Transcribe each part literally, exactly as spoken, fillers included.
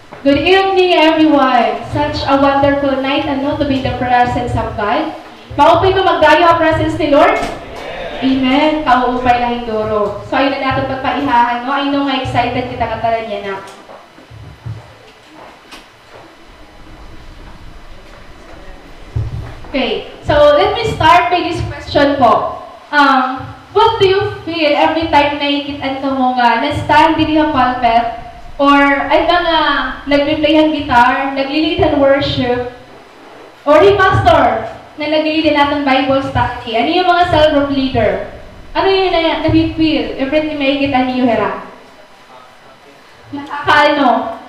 Good evening, everyone. Such a wonderful night, ano, to be in the presence of God. Maupay ba magdayo ha presence ni Lord? Amen. Kauupay la hin duro. So, ayaw na naton pagpaihahan, no? I know nga excited kita kataran yana. Okay, so let me start by this question po. Um, what do you feel every time nakikit-an kamo nga na-stand didi ha pulpit or an mga nagpi-play han guitar, nagli-lead han worship, or hi pastor nga nagli-lead han aton Bible study, an iyo mga cell group leader? Ano it iyo na, nafi-feel every time nakikit-an niyo hira? Nakakaano?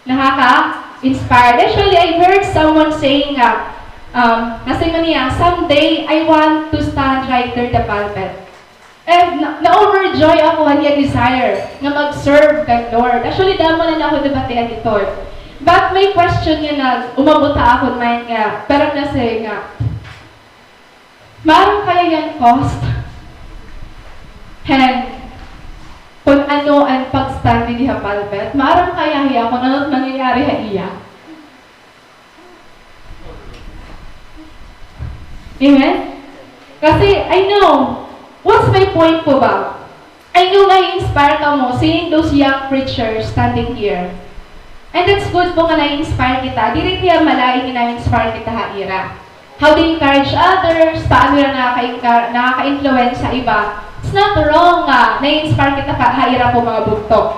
Nakaka-inspire. Actually, I heard someone saying nga, um, nasiring man niya, "Someday, I want to stand right there the pulpit." And na- na-overjoy ako han iya desire nga mag-serve kan Lord. Actually, damo na nako debatehan iton. But may question nga nag-umabot ha akon mind nga, pero nasiring nga, maaram kaya hiya an cost? Hen, kon ano an pag-stand didi ha pulpit, maaram kaya hiya kon ano it mangyayari ha iya? Amen? Kasi, I know, what's my point po ba? I know na-inspire kamo seeing those young preachers standing here. And that's good po nga na-inspire kita. Diri kaya malain nga na-inspire kita ha ira. How they encourage others, paano hira nakaka-, nakaka-influence sa iba. It's not wrong nga na-inspire kita pa, ha ira po, mga bugto.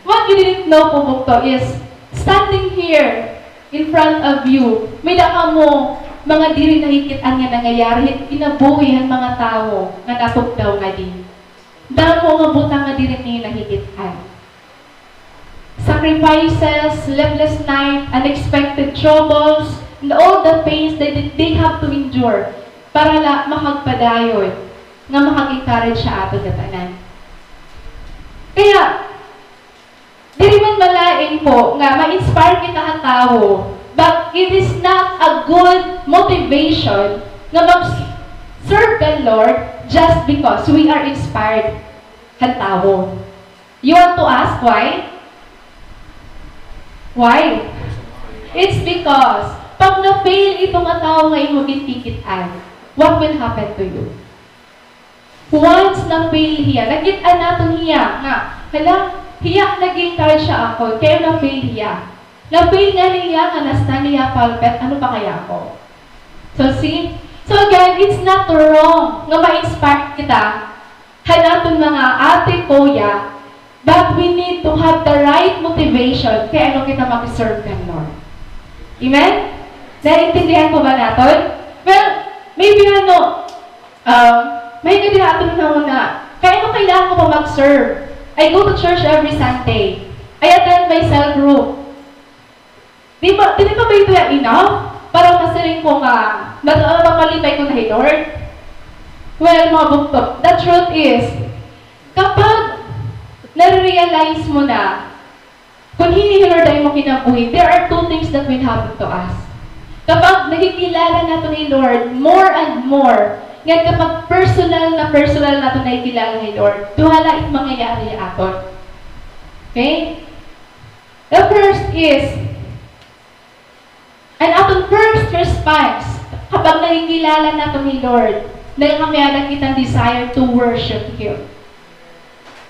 What you didn't know po, bugto, is standing here in front of you, may-ada kamo mga diri nakikit-an nga nangyayari hit kinabuhi han mga tawo nga natugdaw ngadi. Damo nga butang nga diri niyo nakikit-an. Sacrifices, sleepless night, unexpected troubles, and all the pains that they have to endure para la makagpadayon nga makag-encourage ha aton ngatanan. Kaya, diri man malain po nga ma-inspire kita ha tawo, but it is not a good motivation nga mag-serve the Lord just because we are inspired han tawo. You want to ask why? Why? It's because pag na-fail ito nga tawo nga imo ginkikit-an, what will happen to you? Once na-fail hiya, nakit-an naton hiya nga, hala, hiya nag-encourage ha akon, kay na-fail hiya. Na-fail ngani hiya nga na-stand hiya ha pulpit, ano pa kaya ako? So, see? So again, it's not wrong nga ma-inspire kita han aton mga ate, kuya, but we need to have the right motivation kay ano kita mag-serve kan Lord. Amen? Naintindihan po ba naton? Well, maybe ano, um, may nga diri aton na una. Kay ano kailangan ko pa mag-serve? I go to church every Sunday. I attend my cell group. Di ba, diri pa ba ito ya enough para masiring ko nga mata-, mapakalipay ko na hi Lord? Well, mga bugto, the truth is, kapag nare-realize mo na kung hin-o hi Lord ha imo kinabuhi, there are two things that will happen to us. Kapag nakikilala naton hi Lord more and more, ngan kapag personal na personal naton nakikilala hi Lord, duha la it mangyayari ha aton. Okay? The first is, an aton first response, kapag nakikilala naton hi Lord, nagkakamiyadan kita hin desire to worship Him.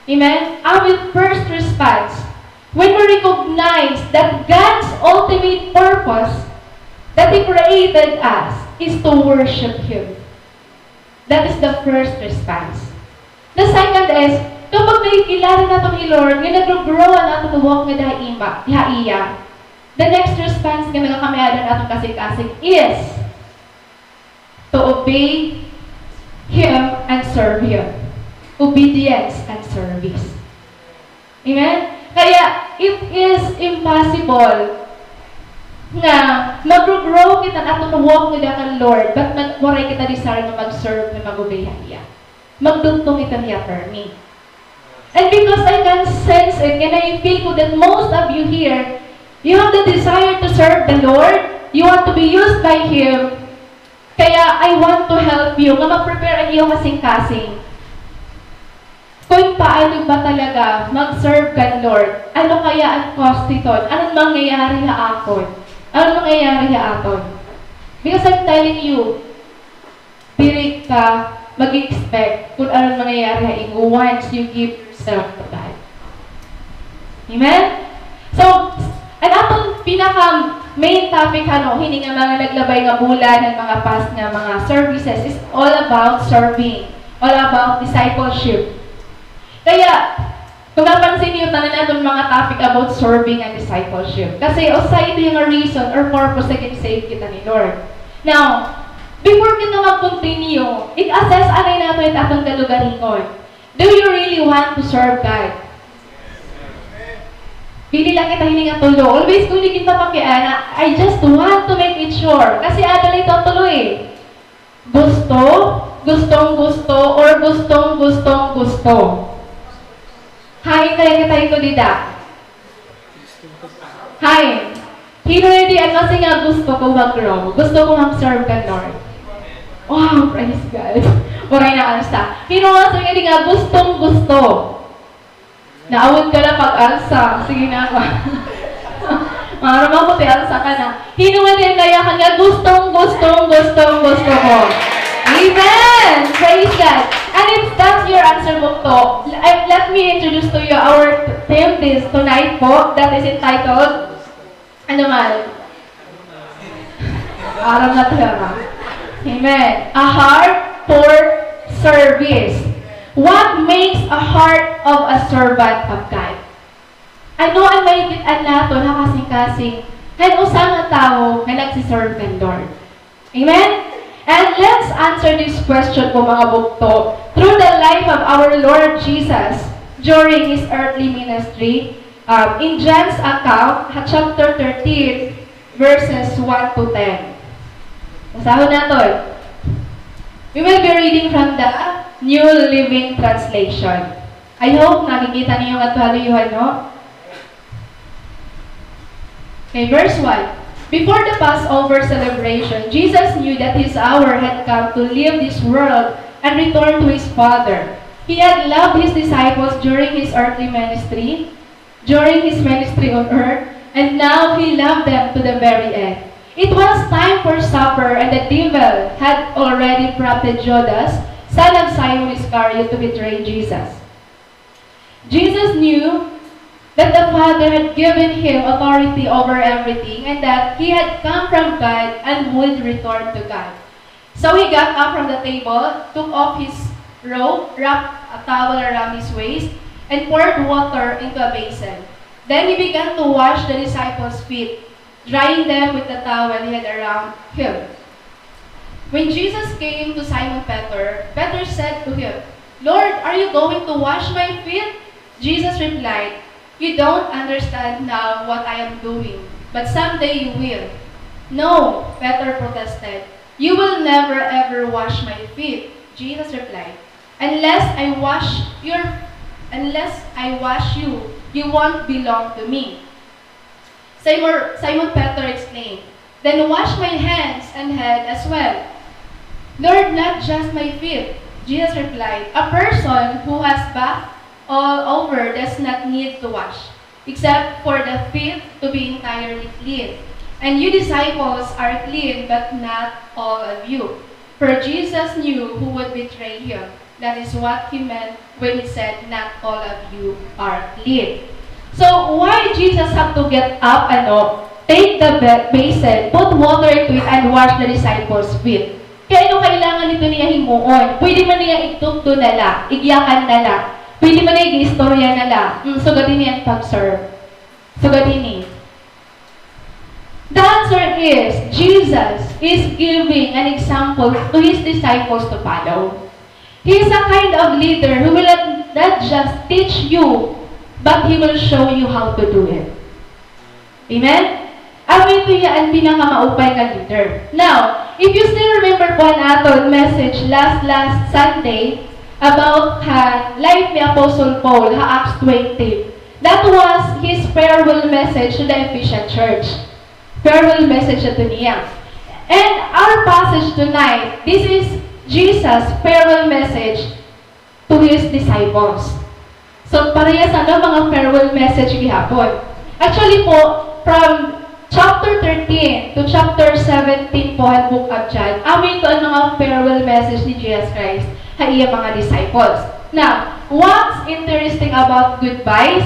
Amen? Our first response, when we recognize that God's ultimate purpose that He created us is to worship Him. That is the first response. The second is, kapag nakikilala naton hi Lord, nga nagro-grow an aton walk ngada ha ima, ha iya, the next response nga nagakamiyadan aton kasingkasing is to obey Him and serve Him. Obedience and service. Amen? Kaya, it is impossible nga magro-grow kita an aton walk ngada kan Lord, but mag-, waray kita desire nga mag-serve, nga mag-obey ha iya. Magdugtong ito niya for me. And because I can sense it, and I feel ko that most of you here, you have the desire to serve the Lord, you want to be used by Him, kaya I want to help you nga ma-prepare an iyo kasingkasing. Kung paano ba talaga mag-serve kan Lord? Ano kaya an cost hiton? Anong mangyayari ha akon? Anong mangyayari ha aton? Because I'm telling you, diri ka mag-expect kung anong mangyayari ha imo once you give yourself to God. Amen? So, an aton pinaka main topic, ano, hini nga mga naglabay nga bulan, an mga past nga mga services is all about serving, all about discipleship. Kaya, kung napansin niyo, tanan naton mga topic about serving and discipleship. Kasi usa ito nga reason or purpose nga gin-save kita ni Lord. Now, before kita mag-continue, i-assess anay naton it aton kalugaringon. Do you really want to serve God? Pili la kita hini nga tulo. Always ko ini ginpapakiana, I just want to make it sure. Kasi ada la ito tulo eh. Gusto, gustong-gusto, or gustong-gustong-gusto? Hain kaya kita ito dida? Hain. Hin-o didi an masiring nga gusto ko mag-grow? Gusto ko mag-serve kan Lord. Wow, praise God. Waray naalsa. Hin-o an masiring didi nga gustong-gusto? Naawod ka na pag-alsa. Sige na ako. Maaram ako, ti alsa ka na. Hin-o nga didi an nayakan nga gustong, gustong, gustong, gusto ko? Amen! Praise God! And if that's your answer, bugto, I- let me introduce to you our theme this tonight po that is entitled Ano man? Aram na pera. Amen. A heart for service. What makes a heart of a servant of God? Ano an mahigit-an naton ha kasingkasing han usa nga tawo nga nagsi-serve kan Lord? Amen? And let's answer this question po, mga bugto, through the life of our Lord Jesus during His earthly ministry. Um, in John's account, ha chapter thirteen, verses one to ten. Basahon naton. We will be reading from the New Living Translation. I hope nakikita niyo ngadto ha luyohan, no? Okay, verse one. Before the Passover celebration, Jesus knew that his hour had come to leave this world and return to his Father. He had loved his disciples during his earthly ministry, during his ministry on earth, and now he loved them to the very end. It was time for supper, and the devil had already prompted Judas, son of Simon Iscariot, to betray Jesus. Jesus knew that the Father had given him authority over everything and that he had come from God and would return to God. So he got up from the table, took off his robe, wrapped a towel around his waist, and poured water into a basin. Then he began to wash the disciples' feet, drying them with the towel he had around him. When Jesus came to Simon Peter, Peter said to him, "Lord, are you going to wash my feet?" Jesus replied, "You don't understand now what I am doing, but someday you will." "No," Peter protested, "you will never ever wash my feet." Jesus replied, "Unless I wash your, unless I wash you, you won't belong to me." Simon, Simon Peter exclaimed, "Then wash my hands and head as well." "Lord, not just my feet," Jesus replied. "A person who has bathed all over does not need to wash, except for the feet to be entirely clean. And you disciples are clean, but not all of you." For Jesus knew who would betray him. That is what he meant when he said, "Not all of you are clean." So, why Jesus have to get up, ano, take the ba- basin, put water into it, and wash the disciples' feet? Kay ano kailangan ito niya himuon? Pwede man niya igtukdo na la, igyakan na la. Pwede man niya ig-istorya na la. Hmm, sugad ini an pag-serve. Sugad ini. The answer is, Jesus is giving an example to his disciples to follow. He is a kind of leader who will not, not just teach you, but he will show you how to do it. Amen? Amo ito iya an pinakamaupay nga leader. Now, if you still remember po an aton message last, last Sunday about ha life ni Apostle Paul ha Acts twenty, that was his farewell message to the Ephesian church. Farewell message ato niya. And our passage tonight, this is Jesus' farewell message to his disciples. So, parehas ano, mga farewell message gihapon. Actually po, from chapter thirteen to chapter seventeen po han Book of John, amo ito an mga farewell message ni Jesus Christ ha iya mga disciples. Now, what's interesting about goodbyes?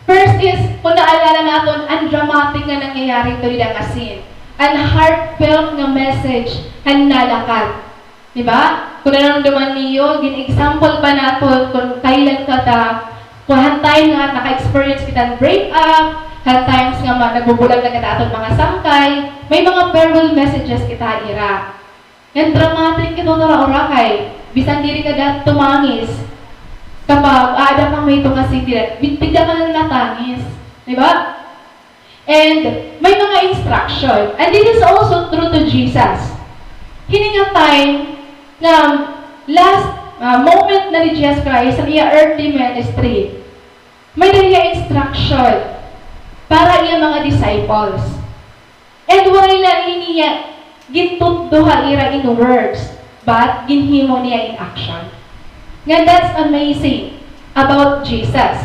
First is, kung naalala naton, an dramatic nga nangyayari ito dida nga scene. An heartfelt nga message han nalakat. Di ba? Kung naramdaman niyo, gin-example pa naton kung kailan kita, kung han time nga naka-experience kita hin break up, han times nga ma-, nagbubulag na kita aton mga sangkay, may mga farewell messages kita ira. Ngan dramatic ito, ura-ura, kay bisan diri ka dapat tumangis. Kapag aada ka may tunga sindiran, tigda ka na natangis. Di ba? And may mga instruction. And this is also true to Jesus. Hini nga time nga last, ah, moment na ni Jesus Christ sa iya earthly ministry, may-ada hiya instruction para iya mga disciples. And waray la ini niya gintutdo ha ira in words, but ginhimo niya in action. Nga that's amazing about Jesus.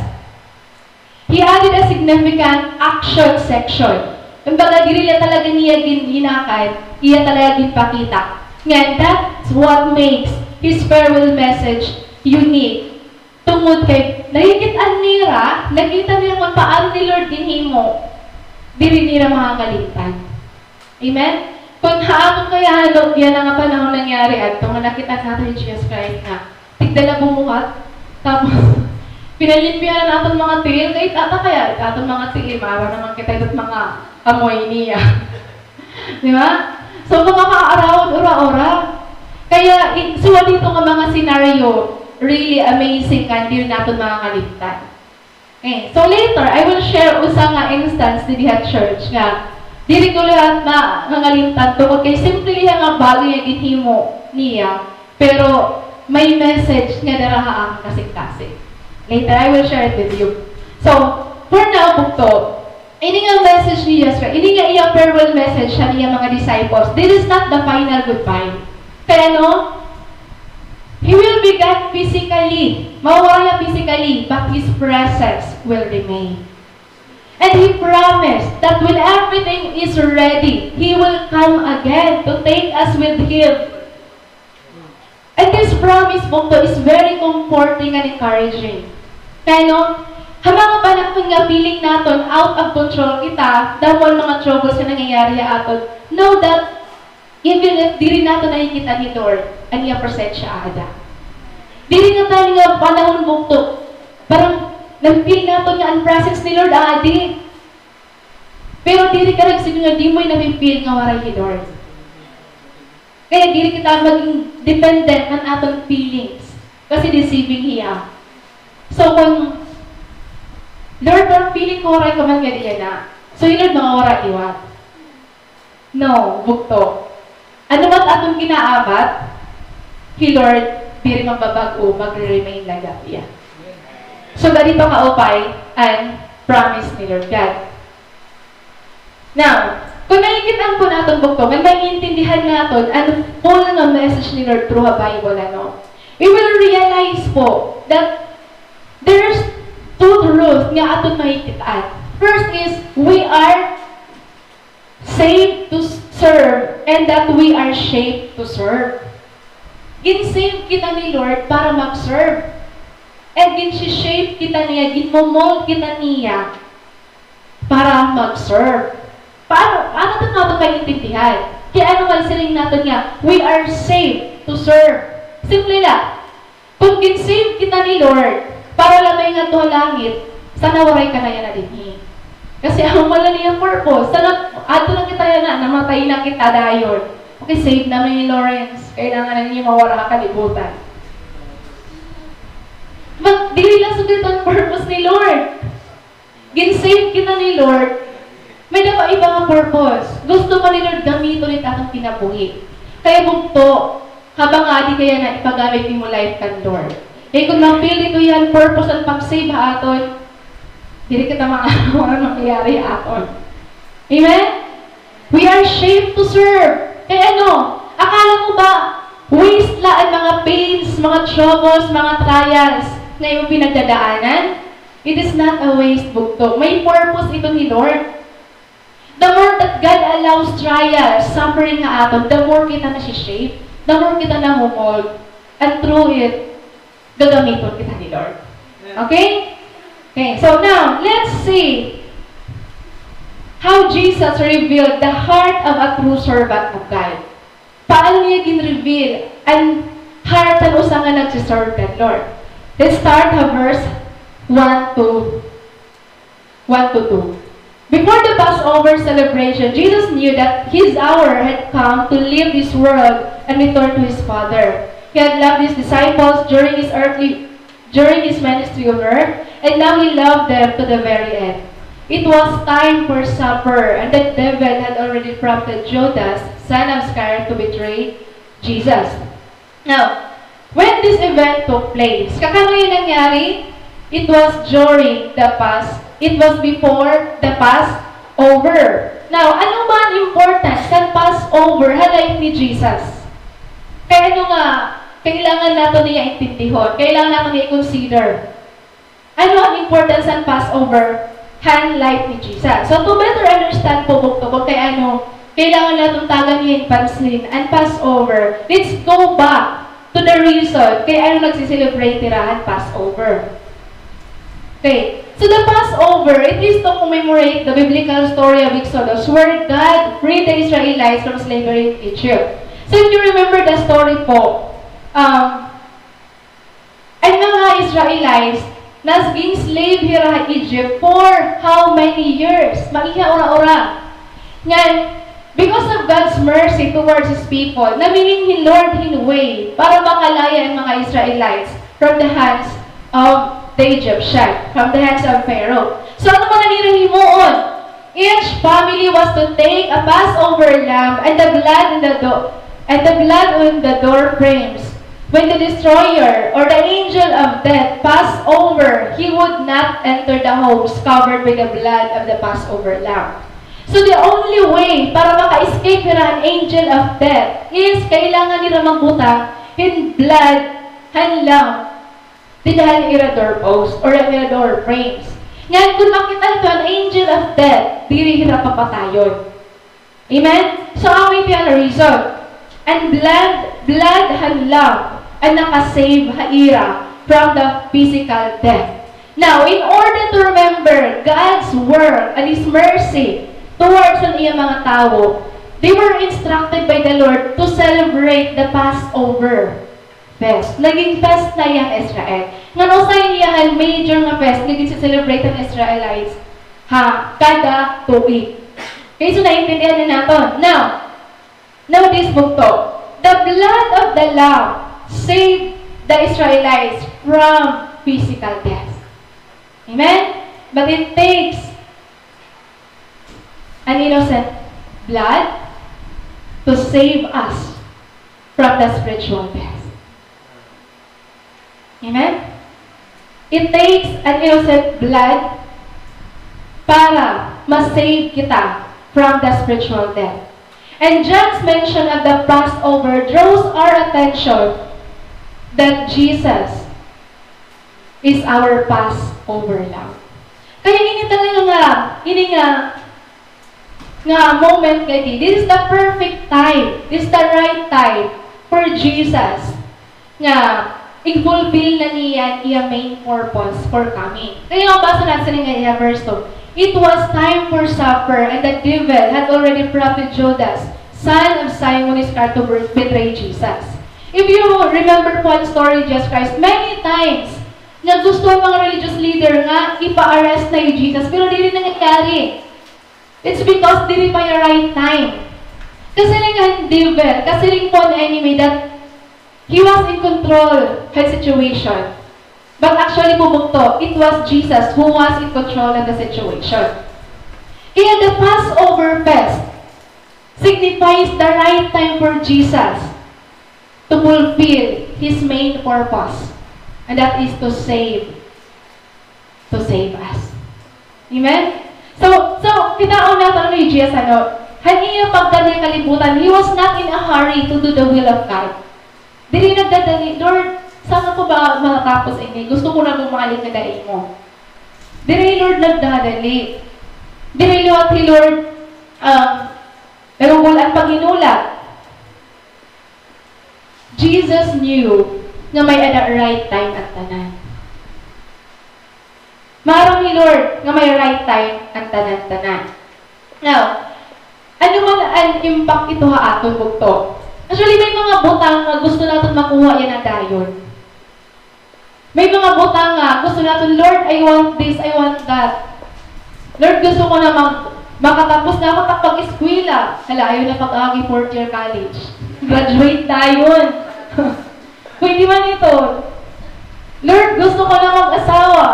He added a significant action section. Kumbaga, diri la talaga niya gin-, ginakay, iya talaga ginpakita. Nga that's what makes his farewell message unique. Tungod kay nakikit-an nira, nakita nira kon paano ni Lord ginhimo, diri nira makakalimtan. Amen? Kon ha aton kaya, ano, yana nga panahon nangyari adto, nga nakita naton hi Jesus Christ nga tigda na bumuhat, tapos pinalimpyo na an aton mga tiil, kay ata kaya, aton mga tiil, maaram naman kita, it mga amoy niya. Di ba? So, mga kaarawon, ura-ura. Kaya, i-, so, dito nga mga scenario, really amazing nga diri naton makakalimtan. Okay, so later, I will share usa nga instance didi ha church nga diri ko liwat mangangalimtan tungod kay simple liya nga bagay nga ginhimo niya, pero may message nga dara ha akon kasingkasing. Later, I will share it with you. So, for now, bugto, ini nga message ni Jesus Christ, ini nga iya farewell message ha iya mga disciples, this is not the final goodbye. Kay ano? He will be gone physically. Mawawara hiya physically, but his presence will remain. And he promised that when everything is ready, he will come again to take us with him. And this promise, bugto, is very comforting and encouraging. Kay ano, ha mga panahon nga feeling naton out of control kita, damo an mga troubles nga nangyayari ha aton, know that even if diri naton nakikita hi Lord, an iya presensya aada. Diri ngatanan nga panahon, bugto, parang na-feel naton nga an presence ni Lord aadi. Pero diri ka nagsiring nga diri mo na-feel nga waray hi Lord. Kaya diri kita maging dependent han aton feelings. Kasi deceiving hiya. So, kung, "Lord, parang feeling ko waray ka man ngadi yana." So, hi Lord mawawara liwat? No, bugto. Ano man aton ginaabat, hi Lord diri magbabag-o, magre-remain la gihap hiya. So, ganito kaupay an promise ni Lord God. Now, kung nakikit-an po naton, bugto, ngan maintindihan naton an full nga message ni Lord through ha Bible, ano, we will realize po that there's two truths nga aton makikit-an. First is, we are saved to s-, serve, and that we are shaped to serve. Gin-save kita ni Lord para mag-serve. And gin-shape kita niya, ginmo-mold kita niya para mag-serve. Paano, paano ito naton maintindihan? Kay ano man siring naton nga, we are saved to serve. Simple la. Kon gin-save kita ni Lord para la maingadto ha langit, sana waray ka na yana dinhi. Kasi amo man la niya purpose. Sana adto na kita yana, namatay na kita dayon. Okay, save na man ni Lawrence. Kailangan na niya mawara ha kalibutan. But diri la sugad an purpose ni Lord. Gin-save kita ni Lord. May-ada pa iba nga purpose. Gusto pa ni Lord gamiton it aton kinabuhi. Kaya bugto, habang aadi ka yana, ipagamit nimo life kan Lord. Kay kon ma-fail ito yana purpose an pag-save ha aton, diri kita ma-, waray mangyayari ha aton. Amen? We are shaped to serve. Kay ano, akala mo ba, waste la an mga pains, mga troubles, mga trials, nga imo pinagdadaanan, it is not a waste, bugto. May purpose ito ni Lord. The more that God allows trials, suffering ha aton, the more kita nasi-shape, the more kita namomold, and through it, gagamiton kita ni Lord. Okay? Okay, so now, let's see how Jesus revealed the heart of a true servant of God. Paano niya gin-reveal an heart han usa nga nagsi-serve kan Lord? Let's start ha verse one to, one to two. Before the Passover celebration, Jesus knew that his hour had come to leave this world and return to his Father. He had loved his disciples during his earthly, during his ministry on earth, and now he loved them to the very end. It was time for supper, and the devil had already prompted Judas, son of Iscariot, to betray Jesus. Now, when this event took place, kakano iyan nangyari? It was during the Pas-, it was before the Passover. Now, ano ba an importance han Passover ha life ni Jesus? Kay ano nga kailangan naton niya intindihon? Kailangan naton niya i-consider. Ano an importance han Passover han life ni Jesus? So, to better understand po, bugto, kon kay ano kailangan naton tagan niya hin pansin an Passover, let's go back to the reason kay ano nagse-celebrate hira han Passover. Okay. So the Passover, it is to commemorate the biblical story of Exodus, where God freed the Israelites from slavery in Egypt. So if you remember the story po, um, an mga Israelites, naging slave hira ha Egypt for how many years? Maiha ura-ura. Ngan, because of God's mercy towards His people, namiling hi Lord hin way para makalaya an mga Israelites from the hands of the Egyptian, from the hands of Pharaoh. So, ano man an ira himuon? Each family was to take a Passover lamb and the blood in the do-, and the blood on the door frames. When the destroyer or the angel of death passed over, he would not enter the homes covered by the blood of the Passover lamb. So the only way para maka-escape hira han angel of death is kailangan nira magbutang hin blood han lamb dida han ira doorpost or han ira door frames. Ngan kon makita hito an angel of death, diri hira papatayon. Amen? So, amo ito an reason. An blood, blood han lamb an naka-save ha ira from the physical death. Now, in order to remember God's work and His mercy towards an iya mga tawo, they were instructed by the Lord to celebrate the Passover fest. Naging fest na iya han Israel. Ngan usa ini han major nga fest nga gin-celebrate han Israelites ha kada tuig. Okay, so naintindihan na naton. Now, know this, bugto. The blood of the Lamb saved the Israelites from physical death. Amen? But it takes an innocent blood to save us from the spiritual death. Amen? It takes an innocent blood para ma-save kita from the spiritual death. And John's mention of the Passover draws our attention that Jesus is our Passover Lamb. Kaya ini talaga nga, ini nga, nga moment nga di, this is the perfect time, this is the right time for Jesus nga i-fulfill na niya an iya main purpose for coming. Kaya mabasa naton ini nga iya verse two, "It was time for supper, and the devil had already prompted Judas, son of Simon Iscariot, to betray Jesus." If you remember po an story ni Jesus Christ, many times, naggusto an mga religious leader nga ipa-arrest na hi Jesus, pero diri nangyayari. It's because diri pa iya right time. Kasiring han devil, kasiring po han enemy that he was in control han situation. But actually po, bugto, it was Jesus who was in control of the situation. Kaya the Passover fest signifies the right time for Jesus to fulfill his main purpose, and that is to save, to save us. Amen? So, so, kitaon naton ni Jesus, ano, han iya pagkadya kalibutan, he was not in a hurry to do the will of God. Diri nagdadali, Lord, Saan na po ba matatapos ini? Gusto ko na bumalik kada imo. Diri hi Lord nagdadali. Diri liwat hi Lord, um, nagugul-an paghinulat. Jesus knew nga may-ada right time an tanan. Maaram hi Lord nga may right time an tanan-tanan. Now, ano man an impact ito ha aton bugto? Actually, may mga butang nga gusto naton makuha yana dayon. May mga butang nga gusto naton, "Lord, I want this, I want that. Lord, gusto ko na mag-, makatapos na ako ta pag-eskwela." Hala, ayaw na pag-agi fourth year college. Graduate dayon. Pwede man ito. "Lord, gusto ko na mag-asawa."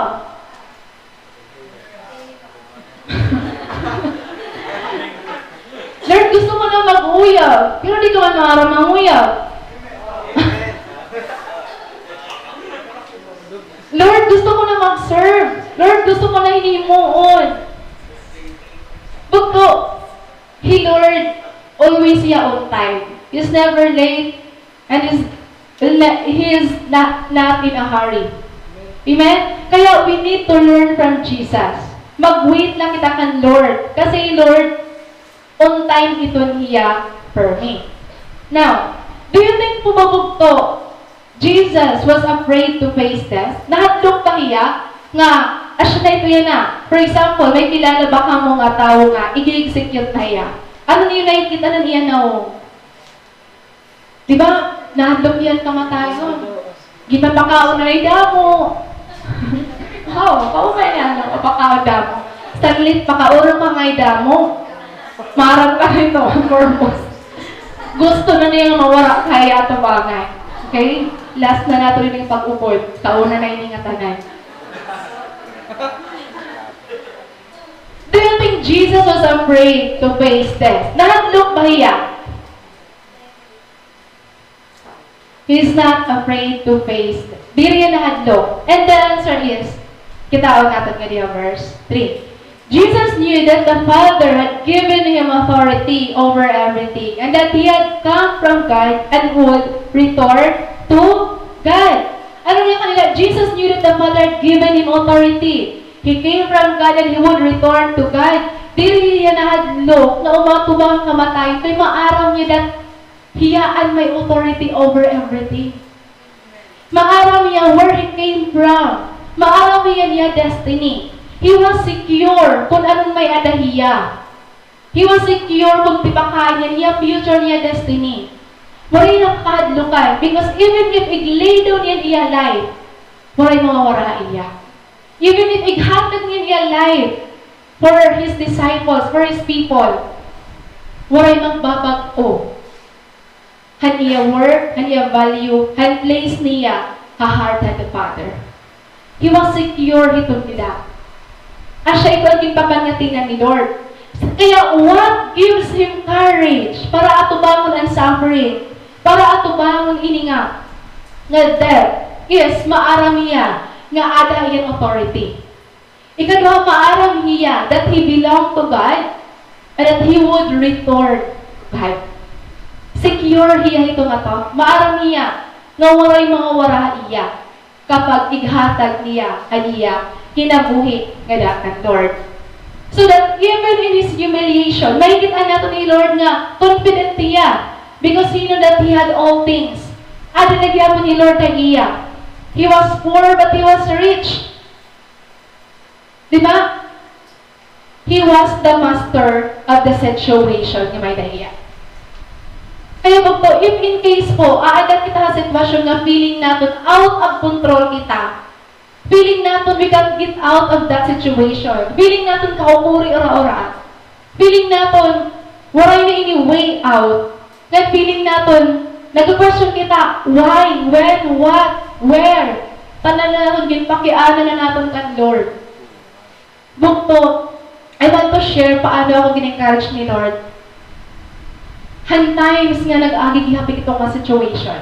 "Lord, gusto ko na mag-uyab." Pero di ka man maaram manguyab. "Lord, gusto ko na mag-serve. Lord, gusto ko na hinihimuon." Bugto, hi Lord always hiya on time. He's never late. And is, he is not, not in a hurry. Amen? Kaya we need to learn from Jesus. Mag-wait lang kita kan Lord. Kasi Lord, on time iton hiya permi. Now, do you think po ba bugto, Jesus was afraid to face death? Nahadlok ba hiya nga, asya na ito yana. For example, may kilala ba kamo nga tawo nga ig-execute na hiya? Ano niyo nakikita an iya nawong? Di ba? Nahadlok hiya han kamatayon. Ginpapakaon na ngay damo. Haw, kaumay na, no? Papakaon damo. Saglit, pakaon ka ngay damo. Maaram ka na ito, purpose. Gusto na niya mawara kay ato bangay. Okay? Last na nato ini nga pag-upod. Kauna na ini nga tanan. Do you think Jesus was afraid to face death? Nahadlok ba hiya? He's not afraid to face. Diri hiya nahadlok. And the answer is, kitaon naton nga diha verse three. Jesus knew that the Father had given him authority over everything, and that he had come from God and would return to God. Ano niya kanila? Jesus knew that the Father had given him authority. He came from God and he would return to God. Diri hiya nahadlok nga umatubang han kamatayon kay maaram niya that hiya an may authority over everything. Maaram hiya where he came from. Maaram hiya an iya destiny. He was secure kon ano an may-ada hiya. He was secure kon tipakaon niya an iya future, an iya destiny. Waray hiya kahadlukan because even if ig-lay down niya an iya life, waray mawawara ha iya. Even if ighatag niya an iya life for his disciples, for his people, waray magbabag-o han iya worth, han iya value, han place niya ha heart han the Father. He was secure hiton dida. Asya ito an ginpapangatinan ni Lord. Kaya what gives him courage para atubangon an suffering, para atubangon ini nga, nga death, is maaram hiya nga ada hiya authority. Ikaduha, maaram hiya that he belonged to God and that he would return to God. Secure hiya hito nga to. Maaram hiya nga waray mangawara ha iya kapag ighatag niya an iya kinabuhi ngada kan Lord. So that even in his humiliation, makikit-an naton ni Lord nga confident hiya because he knew that he had all things. Ada na gihapon ni Lord ha iya. He was poor but he was rich. Di ba? He was the master of the situation nga may-ada hiya. Kaya po, if in case po, aada kita ha sitwasyon nga feeling naton out of control kita, feeling naton we can't get out of that situation, feeling naton kaukuri ura-ura, feeling naton waray na ini way out, ngan feeling naton nagka-question kita, why, when, what, where, tanan na naton ginpakiana na naton kan Lord. Bugto, I want to share paano ako gin-encourage ni Lord han times nga nag-agi gihapon ito nga situation.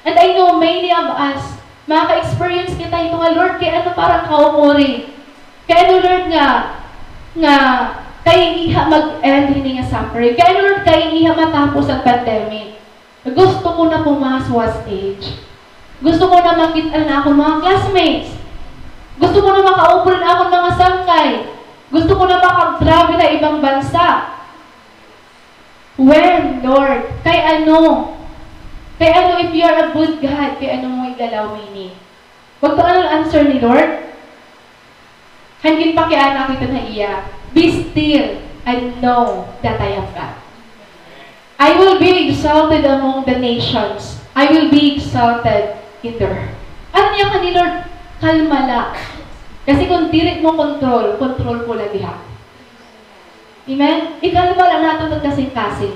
And I know many of us, makaka-experience kita ito nga, "Lord, kay ano parang kaukuri? Kay ano, Lord, nga, nga kay iha mag-end hini nga suffering? Kay ano, Lord, kay iha matapos an pandemic?" Gusto ko na pumasok ha stage Gusto ko na makit-an an akon mga classmates. Gusto ko na makaupod an akon mga sangkay. Gusto ko na makag-travel ha ibang bansa. When, Lord? Kay ano? Kay ano, if you are a good God, kay ano mo igalaw mi ini? Bugto, ano an answer ni Lord? Han ginpakiana ko iton ha iya, "Be still and know that I am God. I will be exalted among the nations. I will be exalted in the earth." Ano niya kani Lord? Kalma la. Kasi kon diri mo control, control ko la diha. Amen? Ikalma la naton an kasingkasing.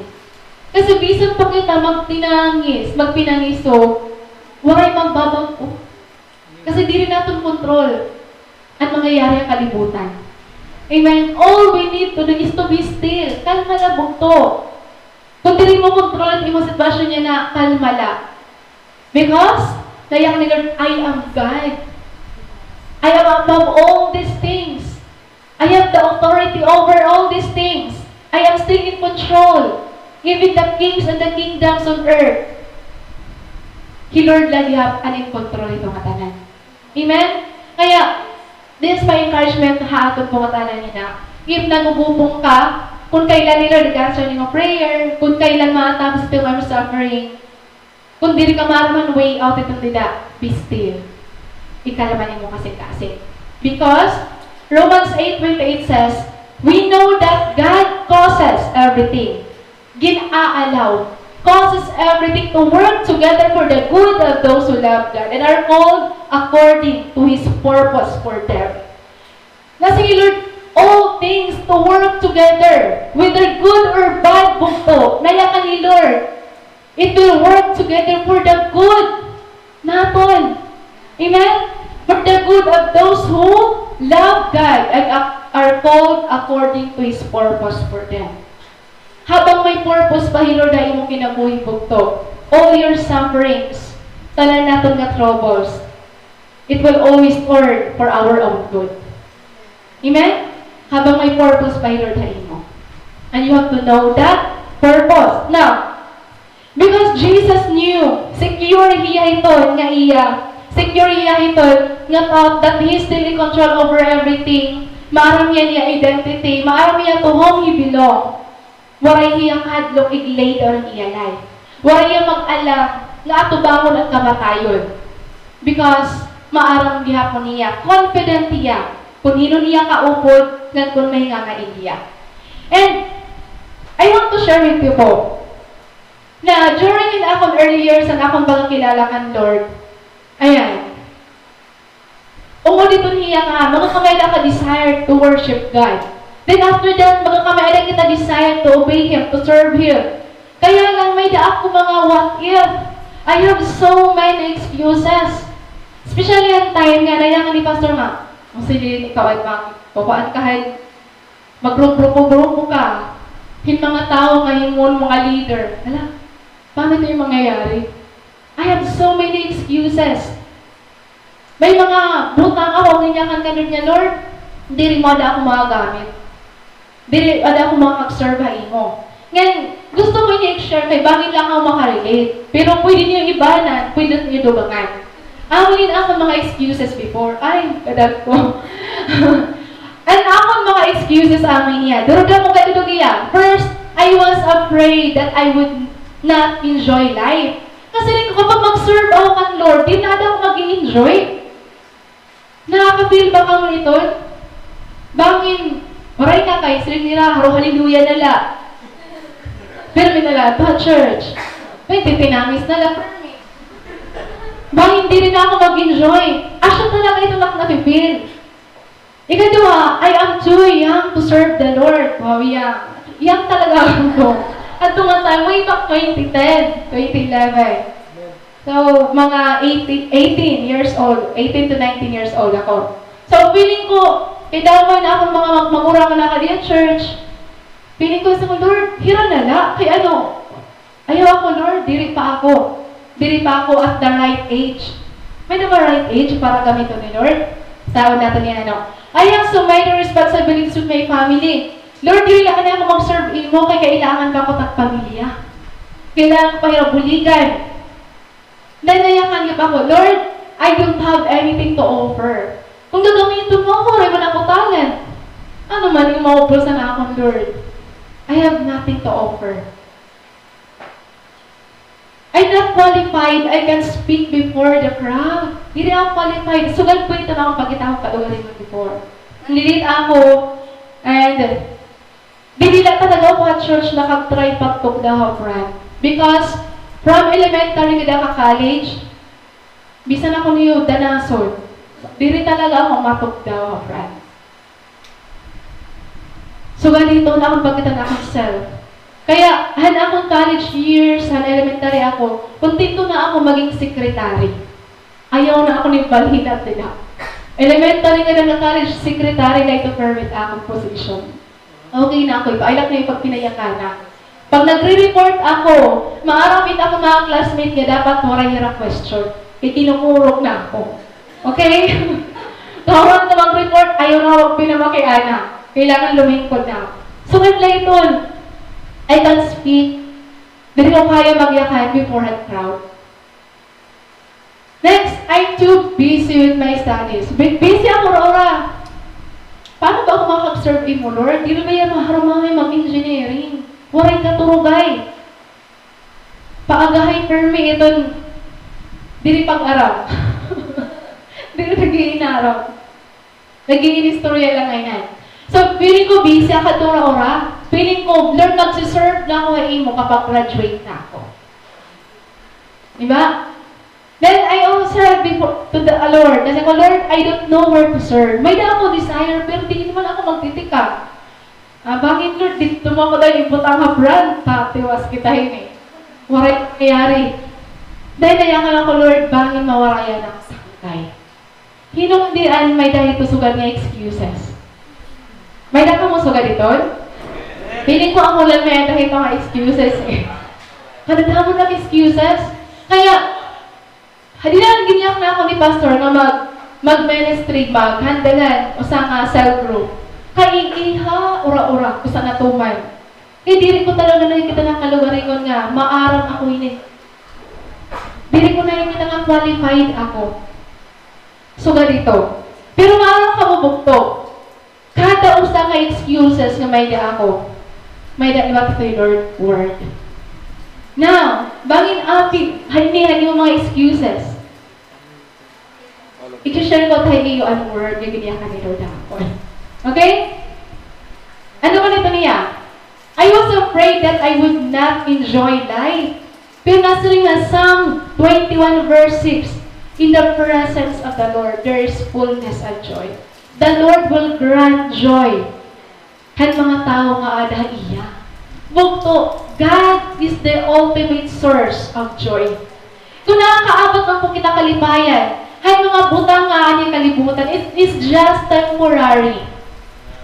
Kasi bisan pa kita magpinangis, magpinangiso, waray magbabag-o. Kasi diri naton kontrol an mangyayari ha kalibutan. Amen? All we need to do is to be still. Kalma la, bugto. Kon diri mo kontrol an imo sitwasyon yana, kalma la. Because, naya kani Lord, "I am God. I am above all these things. I have the authority over all these things. I am still in control. Even the kings and the kingdoms on earth." Hi Lord la gihap an in control hito ngatanan. Amen? Kaya, this is my encouragement ha aton po ngatanan yana. If nagugupong ka, kon kailan ni Lord ig-answer nimo prayer, kon kailan matapos ito nga suffering, kon diri ka maaram han way out iton dida, be still. Ikalma nimo kasingkasing. Because Romans eight twenty-eight says, "We know that God causes everything," gin-aalaw, "causes everything to work together for the good of those who love God and are called according to His purpose for them." Nasiring ni Lord, all things to work together, whether good or bad, bugto, naya kani Lord. It will work together for the good naton. Amen? For the good of those who love God and ac-, are called according to His purpose for them. Habang may purpose pa hi Lord ha imo kinabuhi, bugto, all your sufferings, tanan naton nga troubles, it will always turn for our own good. Amen? Habang may purpose pa hi Lord ha imo. And you have to know that purpose. Now, because Jesus knew, secure hiya hiton nga iya, secure hiya hiton nga thought that he is still in control over everything, maaram hiya an iya identity, maaram hiya to whom he belong. Waray hiya kahadlok ig-lay down an iya life. Waray hiya mag-alang nga atubangon an kamatayon. Because maaram gihapon hiya, confident hiya kon hin-o hiya kaupod ngan kon mahingangain hiya. And I want to share with you po na during in akon early years an akon pagkakilala kan Lord, ayan, ungod iton hiya nga, magkakamay-ada ka desire to worship God. Then after that, magkakamay-ada kita desire to obey Him, to serve Him. Kaya lang, may-ada ako mga what if. I have so many excuses. Especially an time nga, naya kani Pastor nga, "Sige, ikaw ay mag-, kukuan ka, hay, maggrupo-grupo ka hin mga tawo nga imo nga mga leader." Hala, paano ito yung mangyayari? I have so many excuses. May mga butang ako, nginyakan kan Lord nga, "Lord, diri mo ada ako magagamit. Diri ada ako makag-serve ha imo." Ngan, gusto ko ini i-share kay bangin la ako maka-relate. Pero pwede niyo ibanan, pwede niyo dugangan. Amo ini an akon mga excuses before. Ay, kadagko. An akon mga excuses, amo ini. Durog la mo kadudog iya. First, I was afraid that I would not enjoy life. Kasi rin ko, kapag mag-serve ako kan Lord, di na ada ako mag-i-enjoy. Nakaka-feel ba kamo iton? Bangin, waray na kay, siring nira, haro hallelujah na la. Pirmi na la, to church. May titinangis na la, pirmi. Bangin, diri na ako mag-enjoy. Asya talaga iton ak nafe-feel. Ikaduha, I am too young to serve the Lord. Wow, young. Young talaga ako. Adto nga time, way back twenty ten, twenty eleven. So, mga eighteen, eighteen years old, eighteen to nineteen years old ako. So, feeling ko, kay damo na akon mga mag-, mag-ura nga nakadi ha church. Feeling ko sa, "Lord, hira na la, kay ano, ayaw ako, Lord, diri pa ako. Diri pa ako at the right age." May na ba right age para gamiton ni Lord? Taon naton niya, ano? "I have so many responsibilities with my family. Lord, diri la kani ako mag-serve imo kay kailangan pa ako tagpamilya. Kailangan ko pa hira buligan." Then, nayakan gihap ako, "Lord, I don't have anything to offer. Kon gagamiton mo ako, waray man ako talent. Ano man it imo maupol sa akon, Lord? I have nothing to offer. I'm not qualified. I can speak before the crowd." Diri ako qualified. Sugad pa iton akon pagkita ko kalugaringon before. Nandidi ako, and diri la talaga ako ha church nakag-try pagtukdaw ha front. Because from elementary ngada ka college, bisan ako niyo danason, diri talaga ako matukdaw ha front. Sugad hiton akon pagkita han akon self. Kaya, han akon college years, han elementary ako, kontento na ako maging secretary. Ayaw na ako ni balhin dida. Elementary ngada nga college, secretary la ito permi it akon position. Okay na ako, ipailak na it pagpinayakana. Pag nagre-report ako, maaram it akon mga classmate nga dapat waray hira question. Kay kinukurog na ako. Okay? Tawag na mag-report, ayaw na ako magpinamakiana. Kailangan lumingkod na ako. So, with Layton, I can speak. Diri ko kaya magyakan before a crowd. Next, I'm too busy with my studies. Bu-, busy ako, Rora. Paano ba ako makakag-serve imo, Lord? Diri ba hiya maharumamay mag-engineering? Waray katurogay. Paagahay permi iton diri pag-aram. Diri nag-iinaram. Nag-iinistorya la ngay-an. So, feeling ko busy ako, Rora. Feeling ko, Lord, magse-serve na ako ha imo kapag graduate na ako. Di ba? Then I also said before to the Lord, nasiring ko, "Lord, I don't know where to serve." May-ada ako desire, pero diri man ako magtitikang. Ah, bangin, Lord, didto man ako daw ibutang ha front, ha, tiwas kita hini. Waray mangyayari. Then nayakan ako, Lord, bangin mawarayan ako sangkay. Hin-o an may-ada hito sugad nga excuses? May-ada kamo sugad hiton? Feeling ko ako la an may-ada hito nga excuses, eh. Kadadamo nga excuses. Kaya, ha, diri la giniyakan ako ni Pastor nga mag-, mag-ministry, maghandle han usa nga cell group. Kay iha, ura-ura, usa na tuman. Kay diri ko talaga nakikita nga kalugaringon nga maaram ako hini. Diri ko nakikita nga qualified ako. Sugad hito. Pero maaram kamo, bugto. Kada usa nga excuses nga may-ada ako, may-ada liwat ha Lord word. Now, bangin apil, hini, hini an mga excuses. I-share ko ha iyo an word nga giniyakan ni Lord ha akon. Okay? Ano man ito niya? I was afraid that I would not enjoy life. Pero nasiring ha Psalm twenty-one verse six, "In the presence of the Lord, there is fullness of joy." The Lord will grant joy han mga tawo nga aada ha iya. Bugto, God is the ultimate source of joy. Kon nakakaabot man po kita kalipayan han mga butang nga aada ha kalibutan, it is just temporary.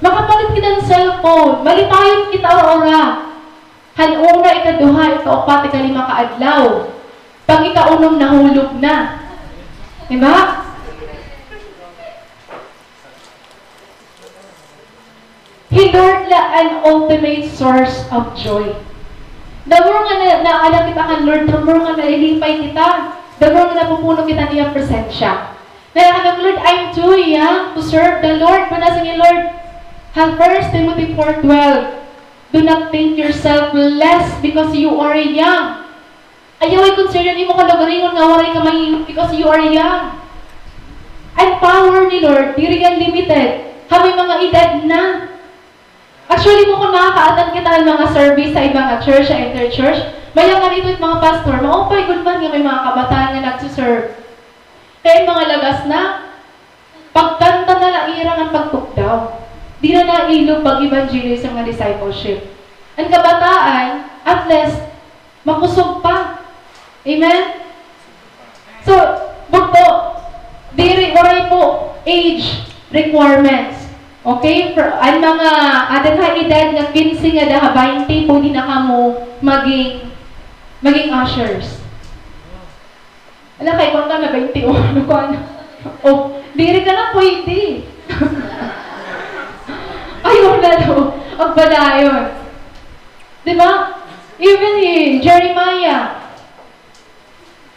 Makapalit kita hin cellphone, malipayon kita ura-ura. Han una, ikaduha, ikaupat, ikalima ka adlaw. Pag-ikaunom, nahulog na. Di ba? Hi Lord la an ultimate source of joy. The more nga na, naada kita kan Lord, the more nga nalilipay kita, the more nga napupuno kita han iya presensya. Kaya ka, "Lord, I'm too young to serve the Lord." Nasiring ni Lord ha First Timothy four twelve, "Do not think yourself less because you are young." Ayaw i-consider an imo kalugaringon nga waray ka mahimo because you are young. An power ni Lord, diri yan limited ha may mga edad na. Actually, bukon makaka-attend kita han mga service ha iba nga church, ha interchurch, mayakan ito it mga pastor, maupay gud man nga may mga kabataan nga nagse-serve. Kay an mga lagas na, pagkanta na la ira ngan pagtukdaw. Diri na nailog pag-evangelism nga discipleship. An kabataan, at least, makusog pa. Amen? So, bugto, diri, waray po age requirements. Okay? For, an mga, aada ha edad nga kinse ngada ha baynte, pwede na kamo maging, maging ushers. Hala, kay kuan ka na, baynte uno ka na. O, diri ka na pwede. Ayaw na daw. Ang balayon. Di ba? Even hi Jeremiah,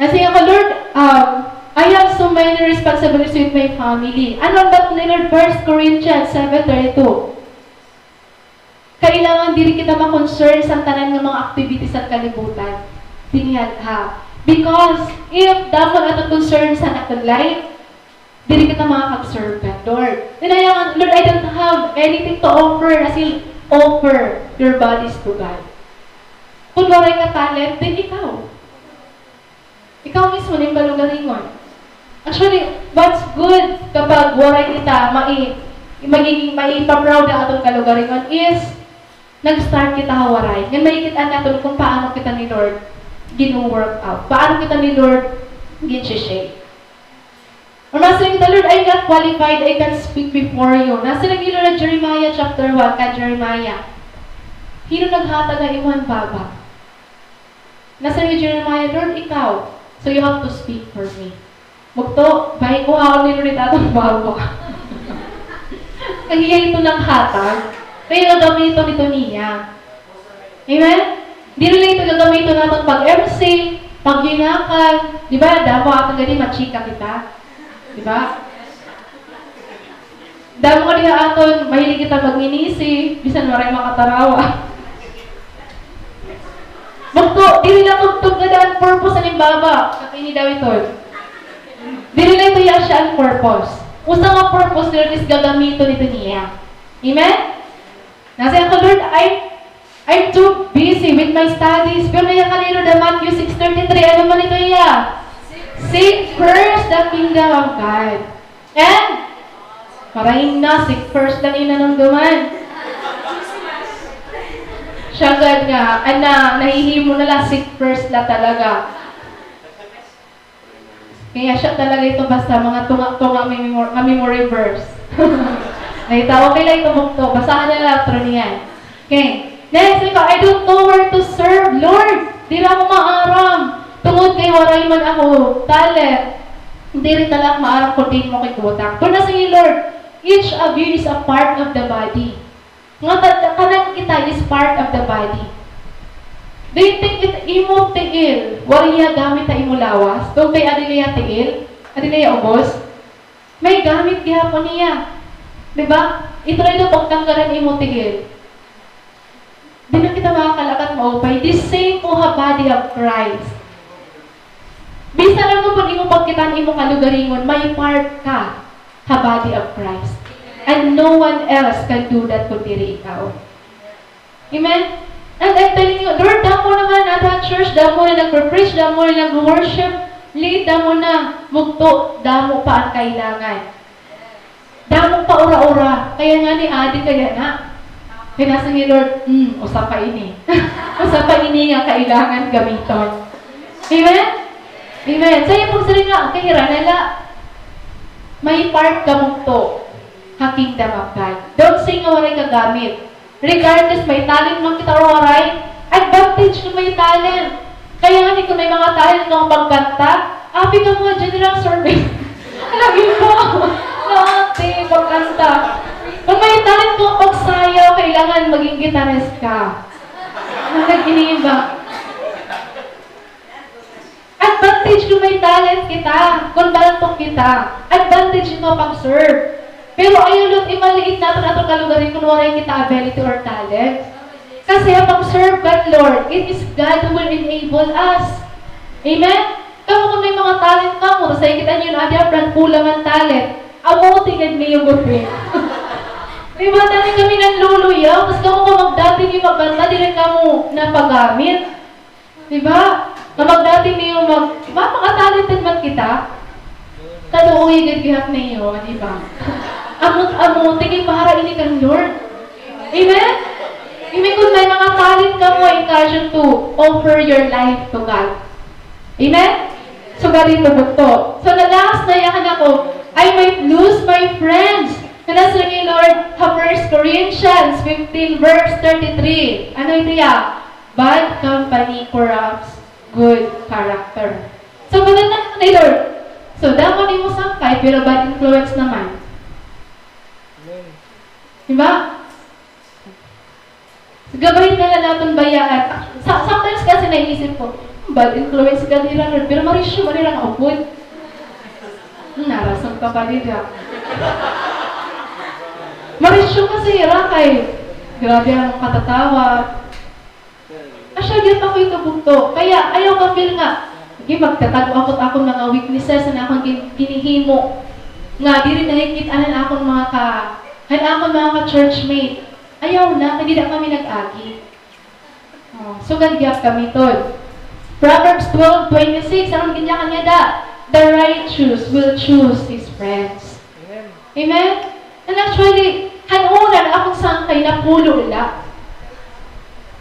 Nasiring ako, Lord, um, I have so many responsibilities with my family. Ano an baton ni Lord? First Corinthians seven thirty-two. Kailangan diri kita ma-concern sa tanan nga mga activities sa kalibutan. Dinhi ha. Because if damo an aton concern sa aton life, diri kita makakag-serve kan Lord. Then I, Lord, I don't have anything to offer. As in, offer your bodies to God. Kung waray ka talent, then ikaw. Ikaw mismo nim kalugaringon. Actually, what's good kapag waray kita mai-, magiging maipa-proud an aton kalugaringon is nag-start kita ha waray. Ngan makikit-an naton kung paano kita ni Lord gin-work out. Paano kita ni Lord gin-shape. Or nasiring kita, Lord, I'm not qualified, I can't speak before you. Nasiring ni Lord Jeremiah chapter one, kan Jeremiah. Hin-o naghatag ha imo han baba? Nasiring ni Jeremiah, Lord, ikaw. So you have to speak for me. Bugto, bahin kuhaon ni Lord it aton baba. Kay hiya ito naghatag. Kay gagamiton ito niya. Amen? Diri la ito gagamiton naton pag-M C, paghinakan. Di ba? Damo aton gani, machika kita. Di ba? Damo nga diha aton, mahilig kita magminisi, bisan waray makatarawa. Bugto, diri la tugtog ngada an purpose han im baba. Kay ini daw iton. Diri la ito hiya siya an purpose. Usa nga purpose ni Lord is gagamiton ito niya. Amen? Nasiring ako, Lord, I'm, I'm too busy with my studies. Pero nayakan ni Lord ha Matthew six thirty-three, ano man ito hiya? Seek first the kingdom of God. And, maray na, seek first la ini nanumduman. Siya gad nga, ana, nahihimo na la, seek first la talaga. Kay siya talaga ito, basta mga tunga-tunga, may memor-, nga memory verse. Nakita, okay la ito, bugto. Basahan na la, tro niyan. Okay. Next, ikaw, I don't know where to serve, Lord. Diri ako maaram. Tungod kay waray man ako talent, diri talaga maaram kon diin makigutang. Pero nasiring, Lord, each of you is a part of the body. Nga ta-, tanan kita is part of the body. Do you think it imo tiil, waray hiya gamit ha imo lawas? Tungod kay adi la hiya tiil, adi la hiya ubos. May gamit gihapon niya. Di ba? Ito na ito pagtanggalan imo tiil. Di na kita makakalakat maupay. The same po ha body of Christ. Bisan ano pa imo pagkitaan imo kalugaringon, may part ka ha body of Christ. And no one else can do that kun diri ikaw. Amen? And I'm telling you, Lord, damo naman ata church, damo na nagpe-preach, damo na nag-worship, lead, damo na, bugto, damo pa an kailangan. Damo pa ura-ura, kay ngani adi kay yana. Kay nasiring ni Lord, hmm, usa pa ini. Usa pa ini nga kailangan gamiton. Amen? Amen. So, imo pagsiring nga, okay, hira na la. May part ka bugto ha kingdom of God. Don't say nga waray ka gamit. Regardless, may talent man kita or waray, advantage kun may talent. Kay ngani kun may mga talent ka pagkanta, apil ka mga general service. Lagi po. Ate, pagkanta. Kun may talent ka pagsayaw, kailangan maging guitarist ka. Naginiba. Advantage kun may talent kita, kun bantok kita. Advantage ito pag-serve. Pero ayaw la it imaliit naton aton kalugaringon kun waray kita ability or talent. Kasi ha pag-serve kan Lord, it is God who will enable us. Amen? Kamo kun may mga talent kamo, tas nakikita niyo na adi, Fran, kulang an talent. Amo, tingad niyo gud, eh. Di ba, dati kami nanluluyaw, tas kamo kun magdati niyo magkanta, diri kamo napagamit. Di ba? Nga magdati niyo mag-, ma-, mga talented man kita. Kaluoy gad gihap niyo, di ba? Amo-amo, tingin para ini kan Lord. Amen? Amen, kun may mga talent kamo, encourage you to offer your life to God. Amen? So, gari ito bugto. So, the last, nayakan ako, I might lose my friends. Nga nasiring ni Lord ha First Corinthians fifteen verse thirty-three. Ano ito ya? Bad company corrupts good character. So, maganda na ni Lord. So, damo nimo sangkay, pero bad influence naman. Amen. Di ba? Gabay na la naton bayaan. Sa-, sometimes kasi naiisip ko, bad influence gad hira, Lord, pero marisyo man hira nga upod. Hmm, narasag ka pa dida. Marisyo kasi hira kay grabe an katatawa. Asya gihap ako ito bugto. Kaya ayaw ka-feel nga, sige, magtatago ako it akon mga weaknesses, an akon gin-, ginhihimo. Nga diri nakikit-an han akon mga ka-, han akon mga ka-churchmate. Ayaw na, kay dida kami nag-agi. Oh, sugad gihap kami, Tol. Proverbs twelve twenty-six, ano ginyakan niya da? "The righteous will choose his friends." Amen. Amen? And actually, han una nga akon sangkay, napulo la.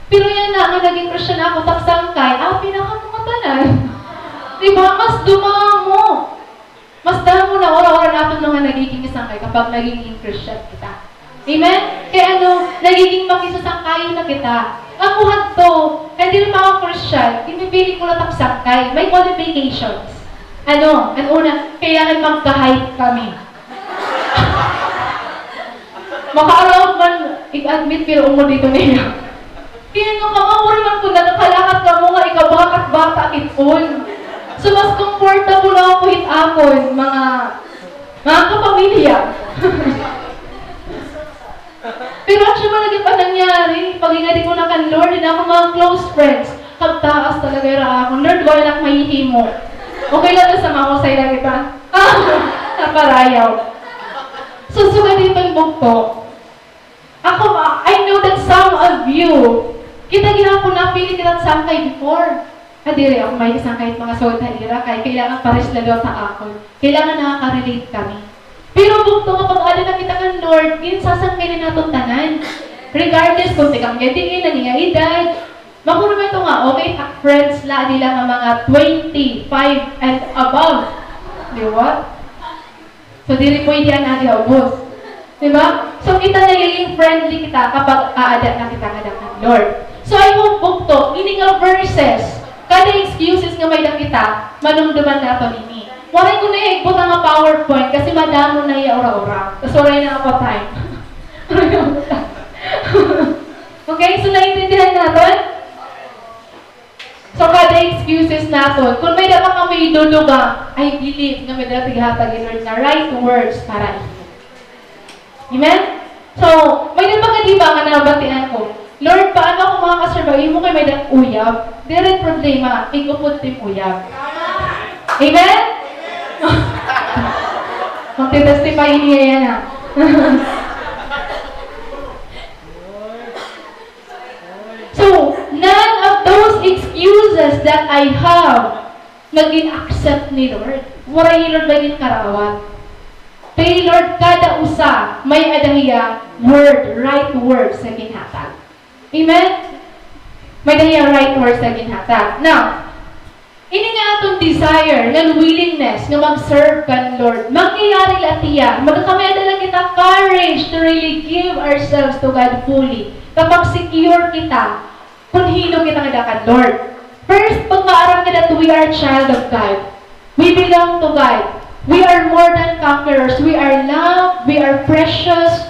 Pero yana nga naging Christian ako, it ak sangkay, apin na kamo ngatanan. Di ba? Mas dumamo. Mas damo na ura-ura naton mga nagiging sangkay kapag nagiging Christian kita. Amen? Kay ano, nagiging makisasangkayon na kita. Ako hadto, kay diri pa ako Christian, ginpipili ko la it ak sangkay. May qualifications. Ano, an una, kailangan magka-height kami. Makaaraw man, i-admit, pero umod ito niya. Kay ano ka, mapuri man kun nakalakat kamo nga ikaw baka bata it-on. So, mas comfortable ako hit akon, mga, mga kapamilya. Pero actually, wala gihap nangyari. Pag-ingadi ko na kan Lord, hin akon mga close friends, kagtaas talaga hira akon. Lord, wala na ak mahihimo. Okay lang na sa mahusay lang kita. Naparayaw. So, sugad hito hin bugto. Ako, ma-, I know that some of you, kita gihapon napili kita sangkay before. Ah, diri ako may isangkay mga suod ha ira, kay kailangan pares la daw ha akon. Kailangan nakaka-relate kami. Pero bugto nga pag-adi na kita kan Lord, ginsasangkay na naton tanan. Regardless kung tikang niya diin, an iya edad. Makurma ito nga, okay, friends la, di lang nga mga twenty-five and above. Di ba? So, diri pwede an adi ha ubos. Di ba? So, kita nagiging friendly kita kapag aada na kita ngada kan Lord. So, I hope, bugto, ini nga verses, kada excuses nga may-ada kita, manumduman naton ini. Waray ko na igbutang nga PowerPoint kasi madamo na iya ura-ura. Tas waray na ako time. Okay, so naintindihan naton? So, kada excuses naton, kon may-ada pa kamo idudugang, I believe nga may-ada tighatag ni Lord nga right words para imo. Amen? So, may-ada pa nga, di ba, nga nabatian ko, "Lord, paano ako makakasurvive?" Imo kay may-ada uyab. Diri problema, ig-upod it im uyab. Amen? Magte-testify niya yana, ha. So, none of those excuses that I have nga gin-accept ni Lord. Waray ni Lord may ginkarawat. Kay Lord, kada usa may-ada hiya word, right word sa ginhatag. Amen? May-ada hiya right word sa ginhatag. Now, ini nga aton desire, ngan willingness nga mag-serve kan Lord, mangyayari la hiya, magkakamay-ada la kita courage to really give ourselves to God fully. Kapag secure kita, kun hin-o kita ngada kan Lord. First, pagkaaram kita that we are child of God. We belong to God. We are more than conquerors. We are loved. We are precious.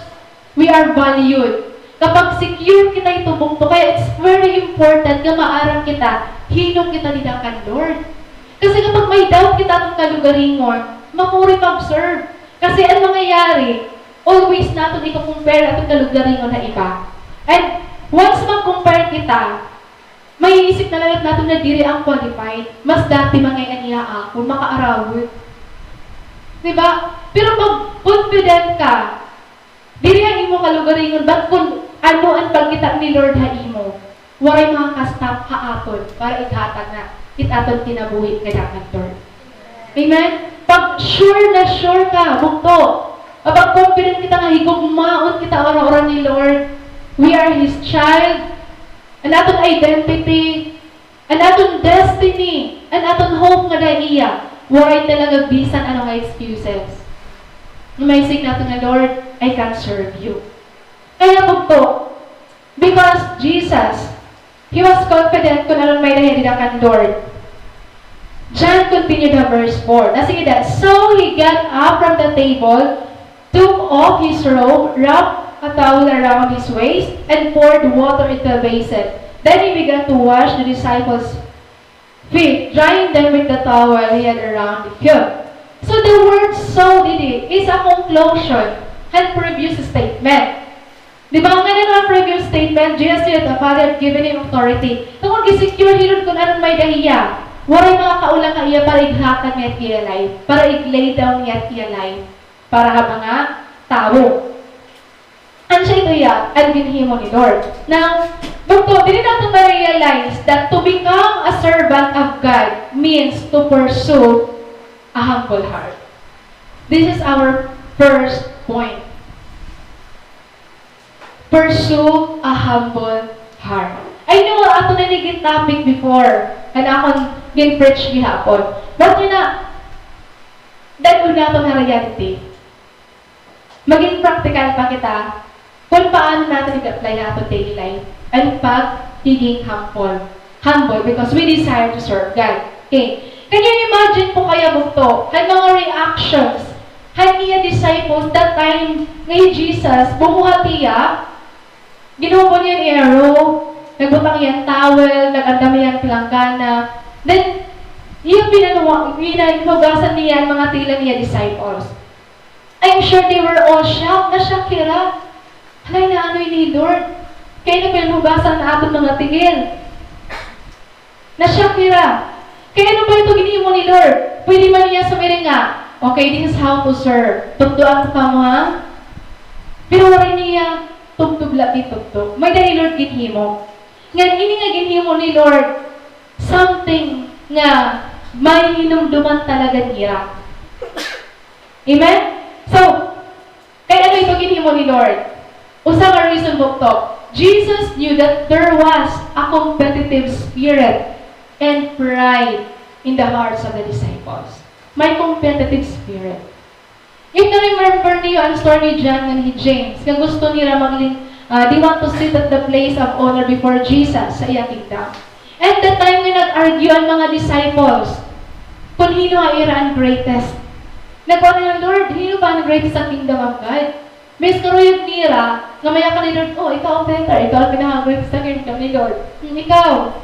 We are valued. Kapag secure kita hito bugto, kaya it's very important nga maaram kita, hin-o kita dida kan Lord. Kasi kapag may doubt kita aton kalugaringon, makuri mag-serve. Kasi an mangyayari, always naton iko-compare aton kalugaringon ha iba. And once mag-compare kita, maiisip na la gad naton nga diri ako qualified. Mas dati man ngay-an hiya ha akon, makaarawod. Di ba? Pero pag confident ka, diri ha imo kalugaringon, but kun ano an pagkita ni Lord ha imo, waray makaka-stop ha aton para ighatag na it aton kinabuhi ngada kan Lord. Amen? Pag sure na sure ka, bugto. Kapag confident kita nga higugmaon kita ura-ura ni Lord, we are His child, an aton identity, an aton destiny, an aton hope ngada ha iya, waray talaga bisan ano nga excuses. Nga maisig naton nga, "Lord, I can serve you." Kaya bugto, because Jesus, he was confident kun ano an may-ada hiya dida kan Lord. John continued ha verse four. Nasiring da, "So he got up from the table, took off his robe, wrapped a towel around his waist, and poured water into a basin. Then he began to wash the disciples' feet, drying them with the towel he had around him. So the word so didi is a conclusion han previous statement. Di ba, ngan han previous statement, Jesus knew that the Father had given him authority. Tungod gi-secure hi Lord kun ano an may-ada hiya. Waray makakaula ha iya para ighatag niya it iya life, para ig-lay down niya it iya life para ha mga tawo. Asya ito hiya an ginhimo ni Lord. Now, bugto, diri naton ma-realize that to become a servant of God means to pursue a humble heart. This is our first point. Pursue a humble heart. I know, ato na ini gin-topic before, an akon gin-preach gihapon. But yun na, dad-on naton ha reality. Maging practical pa kita kun paano naton ig-apply ha aton daily life an pagiging humble. Humble because we desire to serve God. Okay. Can you imagine po kaya, bugto, han mga reactions han iya disciples that time nga hi Jesus, bumuhat hiya, ginhubo niya an iya robe, nagbutang hiya hin towel, nag-andam hiya hin palanggana. Then, iya pinanuwa-, pinahugasan niya an mga tila niya disciples. I'm sure they were all shocked. Na-shock hira. Hala, inaano ini hi Lord? Kay ano pinanhugasan an aton mga tiil? Na-shock hira. Kay ano ba ito ginhimo ni Lord? Pwede man niya sumiring nga, "Okay, this is how to serve. Tukdoan ko kamo, ha?" Pero waray niya tubtob la gitubtob. May-ada hi Lord ginhimo. Ngan ini nga ginhimo ni Lord, something nga mahinumduman talaga nira. Amen? So, kay ano ito ginhimo ni Lord? Usa nga reason, bugto. Jesus knew that there was a competitive spirit and pride in the hearts of the disciples. May competitive spirit. If na-remember niyo an story ni John ngan hi James, nga gusto nira maglin-, ah, they want to sit at the place of honor before Jesus sa iya kingdom. And the time nga nag-argue an mga disciples kun hin-o ha ira an greatest. Nagkuan nira, "Lord, hin-o ba an greatest sa kingdom of God?" Mas karuyag nira nga mayakan ni Lord, "Oh, ikaw an better, ikaw an pinaka-greatest sa kingdom ni Lord. Hmm, ikaw."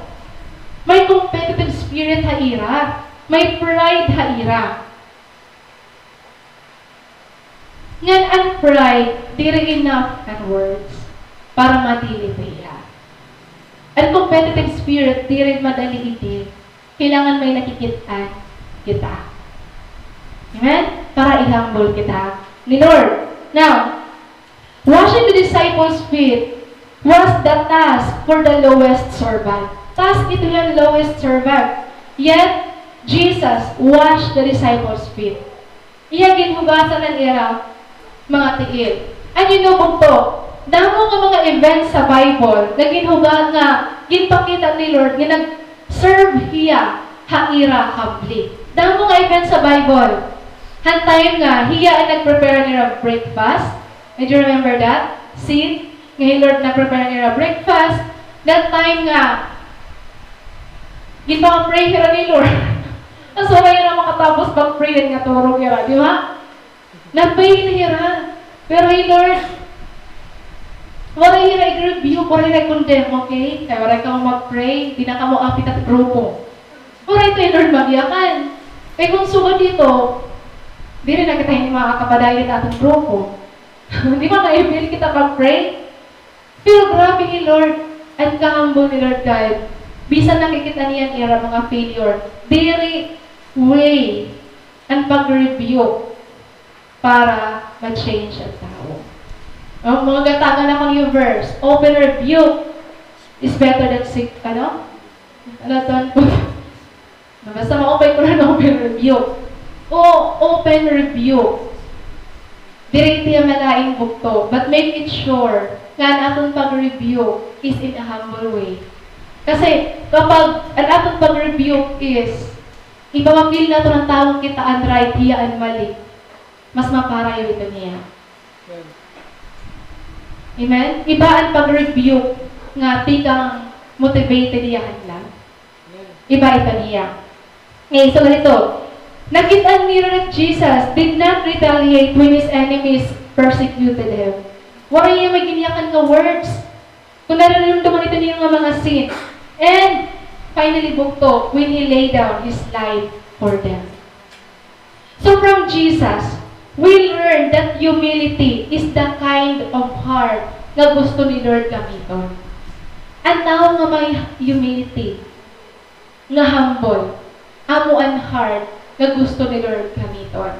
May competitive spirit ha ira. May pride ha ira. Ngan an pride, diri enough an words para ma-deal ito hiya. An competitive spirit, diri madali i-deal. Kailangan may nakikit-an kita. Amen? Para i-humble kita ni Lord. Now, washing the disciples' feet was the task for the lowest servant. Task ito han lowest servant. Yet, Jesus washed the disciples' feet. Iya ginhugasan an ira mga tiil. And you know, bugto, damo nga mga events sa Bible nga ginhuga-, nga ginpakita ni Lord nga nag-serve hiya ha ira humbly. Damo nga events sa Bible. Han time nga hiya an nag-prepare nira breakfast. Do you remember that scene? Nga hi Lord nag-prepare nira breakfast. That time nga ginpaka-pray hira ni Lord. Ngan waray hira makatapos mag-pray, ngan turog hira, di ba? Nag-pray na hira. Pero hi Lord, waray hira ig-rebuke, waray hira ig-condemn, okay? Kay waray kamo mag-pray, di na kamo apit ha grupo. Waray ito hi Lord magyakan. Kay kon sugad hito, diri na kita hini makakapadayon ha aton grupo. Di ba, na-fail kita pag-pray? Pero grabe hi Lord, an ka-humble ni Lord God. Bisan nakikita niya an ira mga failure, diri way an pag-rebuke para ma-change an tawo. O, mga gatagan ako niyo verse, open rebuke is better than sec-, ano? Ano ton? Basta maupay ko na open rebuke. O, open rebuke. Diri ito hiya malain, bugto, but make it sure nga an aton pag-rebuke is in a humble way. Kasi kapag an aton pag-rebuke is ipamapil naton an tawo nga kita an right, hiya an mali, mas maparayo ito niya. Amen? Iba an pag-rebuke nga tikang motivated hiya han love. Iba ito niya. Okay, so ganito. Nakit-an nira nga Jesus did not retaliate when his enemies persecuted him. Waray hiya may ginyakan nga words. Kon nararamdaman ito niya nga mga sin. And Finally, bugto, when He laid down His life for them. So from Jesus, we learn that humility is the kind of heart nga gusto ni Lord gamiton. An tawo nga may humility, nga humble, amo an heart nga gusto ni Lord gamiton.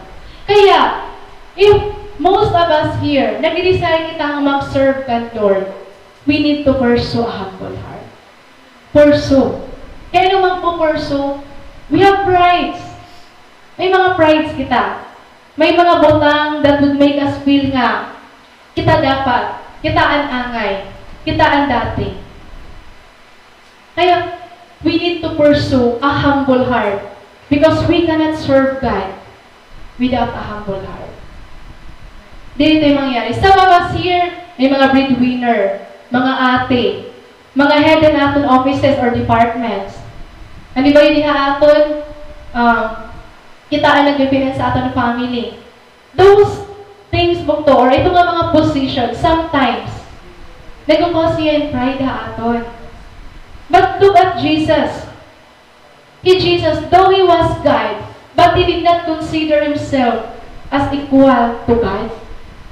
Kaya, if most of us here, nagdidesire kita nga mag-serve kan Lord, we need to pursue a humble heart. Pursue. Kay ano magpu-pursue? We have prides. May mga prides kita. May mga butang that would make us feel nga kita dapat, kita an angay, kita an dati. Kaya, we need to pursue a humble heart because we cannot serve God without a humble heart. Dili ito mangyari. Some of us here, may mga breadwinner, mga ate, mga head han aton offices or departments. Ano ba yun ha aton? Um, kita an nagbibilhan sa aton family. Those things, bugto, or ito nga mga position, sometimes, nagkukos siya in pride ha aton. But look at Jesus. He, Jesus, though He was God, but He did not consider Himself as equal to God.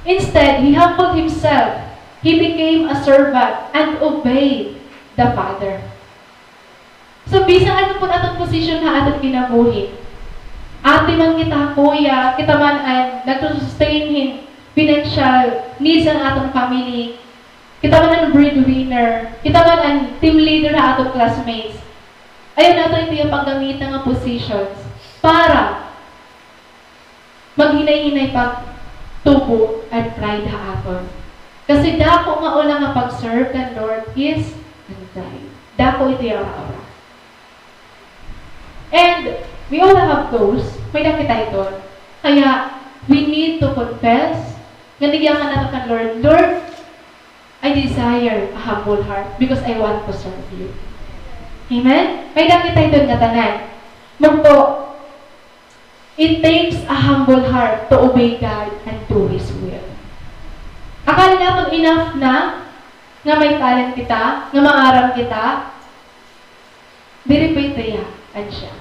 Instead, He humbled Himself. He became a servant and obeyed the Father. So, bisan ano pud aton posisyon ha aton kinabuhi, ate man kita, kuya, kita man an nagsusustain hin financial needs han aton family, kita man an breadwinner, kita man an team leader ha aton classmates, ayaw naton ito iya paggamita nga positions para maghinay-hinay pagtubo an pride ha aton. Kasi dako nga ula nga pag-serve kan Lord is an pride. Dako ito iya ura-ura. And we all have those. May-ada kita ito. Kaya, we need to confess nga nagyakan naton kan Lord, "Lord, I desire a humble heart because I want to serve you." Amen? May-ada kita ito ngatanan. Bugto, it takes a humble heart to obey God and do His will. Akala naton enough na nga may talent kita, nga maaram kita, diri pa ito iya, an siya.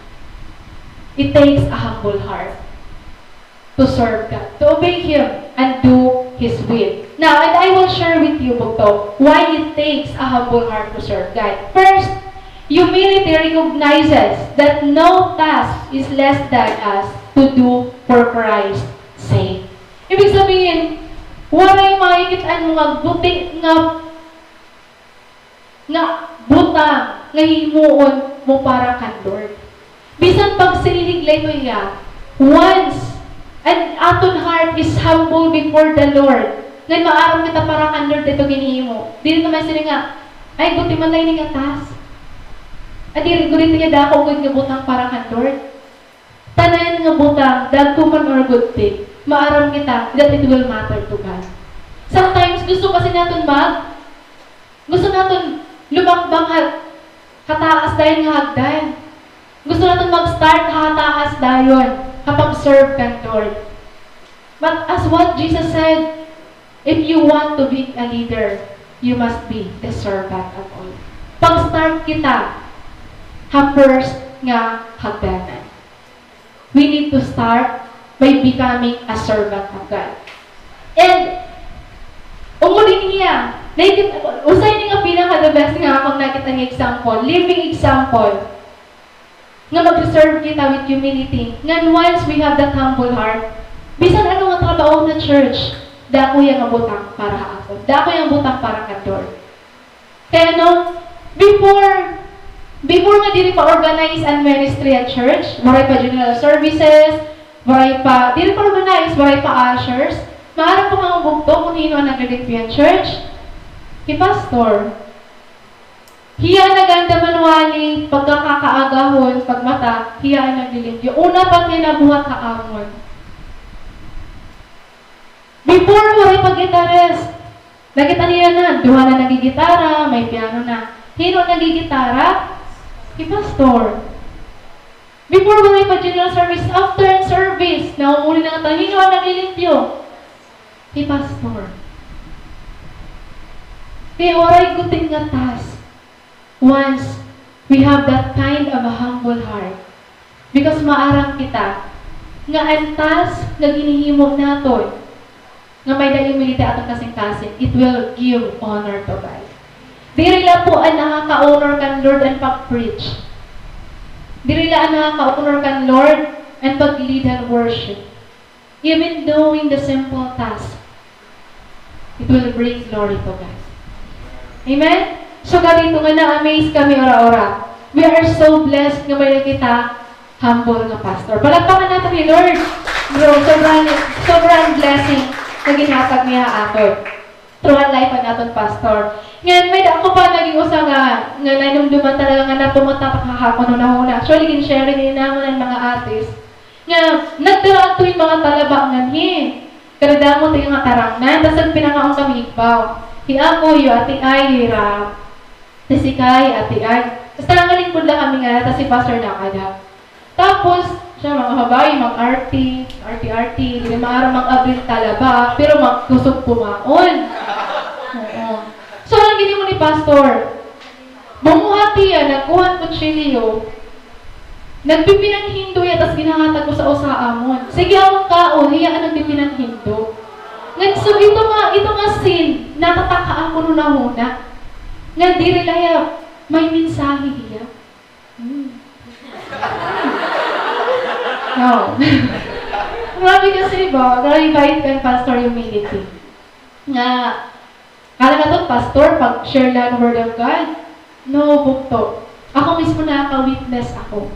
It takes a humble heart to serve God, to obey Him, and do His will. Now, and I will share with you, bugto, why it takes a humble heart to serve God. First, humility recognizes that no task is less than us to do for Christ's sake. Ibig sabihin, waray makikit-an mo nga guti nga nga butang nga himuon mo para kan Lord. Bisan pagsilhig la ito iya, once an aton heart is humble before the Lord, ngan maaram kita para kan Lord ito ginhimo. Dili naman sila nga, "Ay, guti man la ini nga task. Ay, diri, diri ito iya dako gud nga butang para kan Lord." Tanan nga butang, dagko man or gudti, maaram kita that it will matter to God. Sometimes, gusto kasi naton mag-, gusto naton lumakbang ha, ha taas dayon nga hagdan. Gusto naton mag-start ha taas dayon, ha pag-serve kan Lord. But as what Jesus said, if you want to be a leader, you must be the servant of all. Pag-start kita ha first nga hagdanan. We need to start by becoming a servant of God. And, amo ini iya, nakit-, usa ini nga pinaka the best nga akon nakita nga example, living example, nga mag-serve kita with humility. Ngan once we have that humble heart, bisan ano nga trabaho na church, dako iya nga butang para ha aton. Dako iya nga butang para kan Lord. Kay ano, before, before nga diri pa organize an ministry at church, waray pa general services, waray pa, diri pa organize, waray pa ushers, maaram pa nga bugto kon hin-o an naglilimpyo han church? Hi pastor. Hiya an nag-aanda manuwali, pagkakakaagahon, pagmata, hiya an naglilimpyo. Una pa an kinabuhat ha amon. Before, waray pa guitarist. Nakita niyo na, duha na nagigitara, may piano na. Hin-o nagigitara? Hi pastor. Before, waray pa general service. After an service, namumuli na ngatanan, hin-o an naglilimpyo? Hi pastor. Kay waray guti nga task once We have that kind of a humble heart. Because maaram kita nga an task nga ginhihimo naton, nga may-ada humility aton kasingkasing, it will give honor to God. Diri la po an nakaka-honor kan Lord an pag-preach. Diri la an nakaka-honor kan Lord an pag-lead han worship. Even doing the simple task, it will bring glory to God. Amen? So, ganito nga na-amaze kami ora-ora. We are so blessed nga may-ada kita humble nga pastor. Palakpakan naton hi Lord. Bro, sobrang, sobrang blessing nga ginhatag niya ha aton through an life han aton pastor. Ngan, may-ada ako pa naging usa nga, nga nahinumduman talaga nga napamatak ha akon hunahuna. Actually, gin-share ini namon an mga atis. Nga, nagdara adto hin mga talaba nganhi. Kadadamo tiya nga tarangnan, tas nagpinangaon kami igbaw. Hi Akoy, hi Ate Ay, hi Ra-, hi Sikay, Ate Ay. Tas nangalingkod la kami nga, tas hi Pastor nakada. Tapos, siya, mga babaye, mag-arti, arti-arti, diri maaram mag-abri hin talaba, pero magkusog pumaon. Oo. So, an ginhimo ni Pastor, bumuhat hiya, nagkuha hin kutsilyo, nagpipinanhindo hiya, tas ginhahatag usa-usa ha amon. Sige, amon kaon, hiya an nagpipinanhindo. Ngan so, ito nga, ito nga scene, natatak ha akon hunahuna. Nga diri la hiya, may mensahe hiya. Hmm. No. Grabe kasi ba? Grabe bait kan Pastor Humility. Nga, kala naton, Pastor, pag-share la hin Word of God. No, bugto. Ako mismo nakaka-witness ako.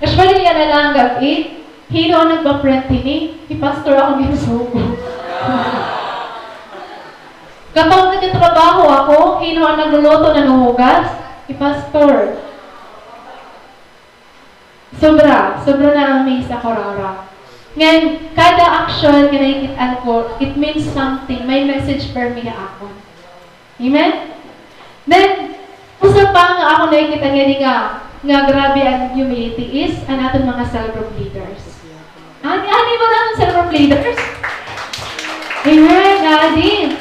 Actually, yana la nga gab-i, hin-o an nagpa-print hini? Hi Pastor ako ginsugo. Kapag nagtatrabaho ako, hin-o an nagluluto, nanhuhugas? Hi Pastor. Sobra, sobra na-amaze ako, ora-ora. Ngan, kada action nga nakikit-an ko, it means something. May message permi ha akon. Amen? Then, usa pa nga akon nakikit-an ngadi nga, nga grabe an humility is an aton mga cell group leaders. Ani, ani ba an cell group leaders? Amen, adi.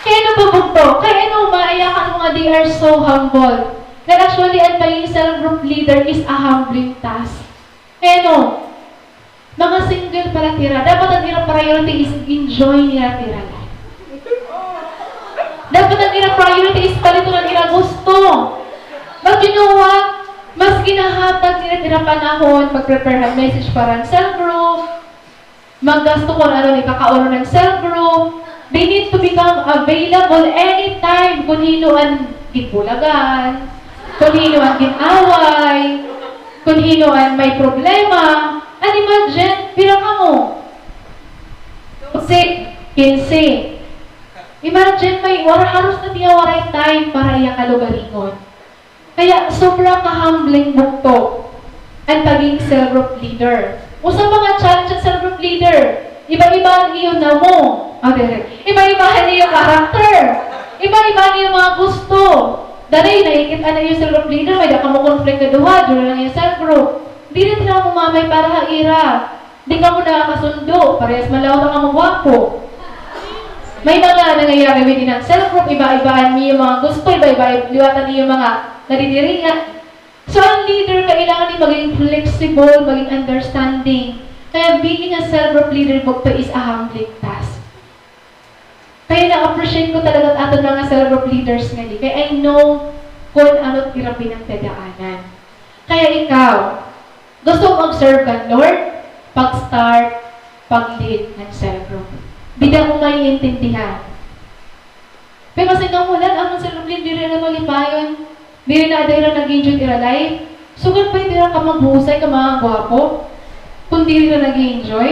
Kay ano pa bugto? Kay ano, maiyakan mo nga they are so humble. Nga actually, an pagiging cell group leader is a humbling task. Kay ano, mga single pa la hira, dapat an ira priority is enjoy nira an ira life. Dapat an ira priority is paliton an ira gusto. But you know what? Mas ginahatag nira an ira panahon, mag-prepare han message para han cell group, maggasto kon ano an ipakaulo han cell group. They need to become available anytime kon hin-o an ginbulagan, kon hin-o an gin-away, kon hin-o an may problema. An imagine, pira kamo? Dose, kinse. Imagine, may wara, haros na tiya waray time para iya kalugaringon. Kaya sobra ka-humbling bugto an pagiging cell group leader. Usa pa nga challenge han cell group leader, iba-iba an iyo namo. Ah, diri. Iba-iba an iyo character. Iba-iba an iyo mga gusto. Diri, nakikit-an an iyo cell group leader, may-ada kamo conflict nga duha, duha la an iyo cell group. Diri sila mamamay para ha ira. Di kamo nakakasundo, parehas man la unta kamo gwapo. May mga nangyayari within an cell group, iba-iba an iyo mga gusto, iba-iba liwat an iyo mga nadidiri-an. So, an leader, kailangan niya maging flexible, maging understanding. Kaya being a cell group leader bugto is a humbling task. Kaya na-appreciate ko talaga an aton mga cell group leaders ngadi. Kay I know kon ano it ira pinagdadaanan. Kaya ikaw, gusto mo mag-serve kan Lord? Pag-start, pag-lead han cell group. Dida mo maiintindihan. Pero kasi nga wala, an cell group leader diri na malipayon. Diri na, diri na nag-enjoy ira life. Sugad pa it ira ka maghusay, ka mga gwapo. Kon diri na nag-enjoy.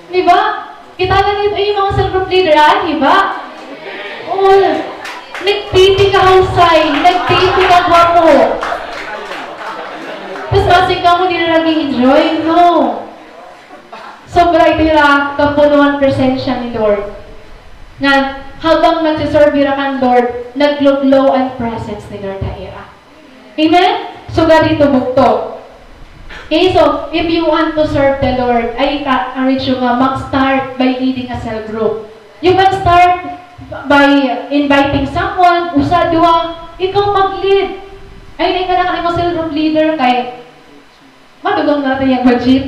Di ba? Kita la niyo, ay, mga cell group leader, ah, di ba? Oo. Nagpipikahusay, nagpipikagwapo. Tas masing kamo diri nag-enjoy? No. Sobra ito ira kapunoan presensya ni Lord. Nga, habang nagsiserve ira kan Lord, naglo-glow an presence ni Lord ha ira. Amen? Sugad hito bugto. Okay, so, if you want to serve the Lord, I encourage you nga mag-start by leading a cell group. You can start by inviting someone, usa, duha, ikaw mag-lead. Ay, naingan ako nimo cell group leader kay madugang naton iya budget.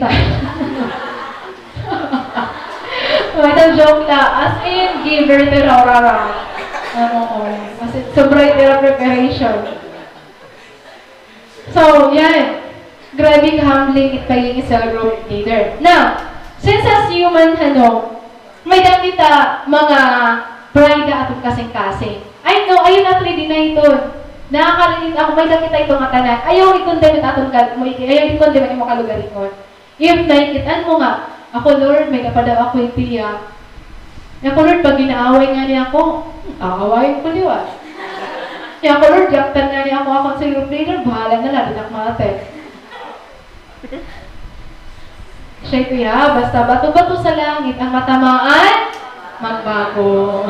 Wala, joke la. As in, giver it ira, Aurora. Ah, oo. As in, sobra it ira preparation. So, yan. Grabe ka-humbling it pagiging cell group leader. Now, since as human, ano, may-ada kita mga pride ha aton kasingkasing. I know, ayaw naton i-deny iton. Nakaka-relate ako, may-ada kita ito ngatanan. Ayaw i-condemn it aton ka-, mo-, ayaw i-condemn it imo kalugaringon. If nakikit-an mo nga, ako, Lord, may-ada pa daw ako ito, ya. Ako, Lord, pag ginaaway ngani ako, aawayan ko liwat. Ya, ako, Lord, yaktan ngani ako, akon cell group leader, bahala na la, diri na ak ma-attend. Siya ito, ya, basta bato-bato sa langit, an matamaan, magbago.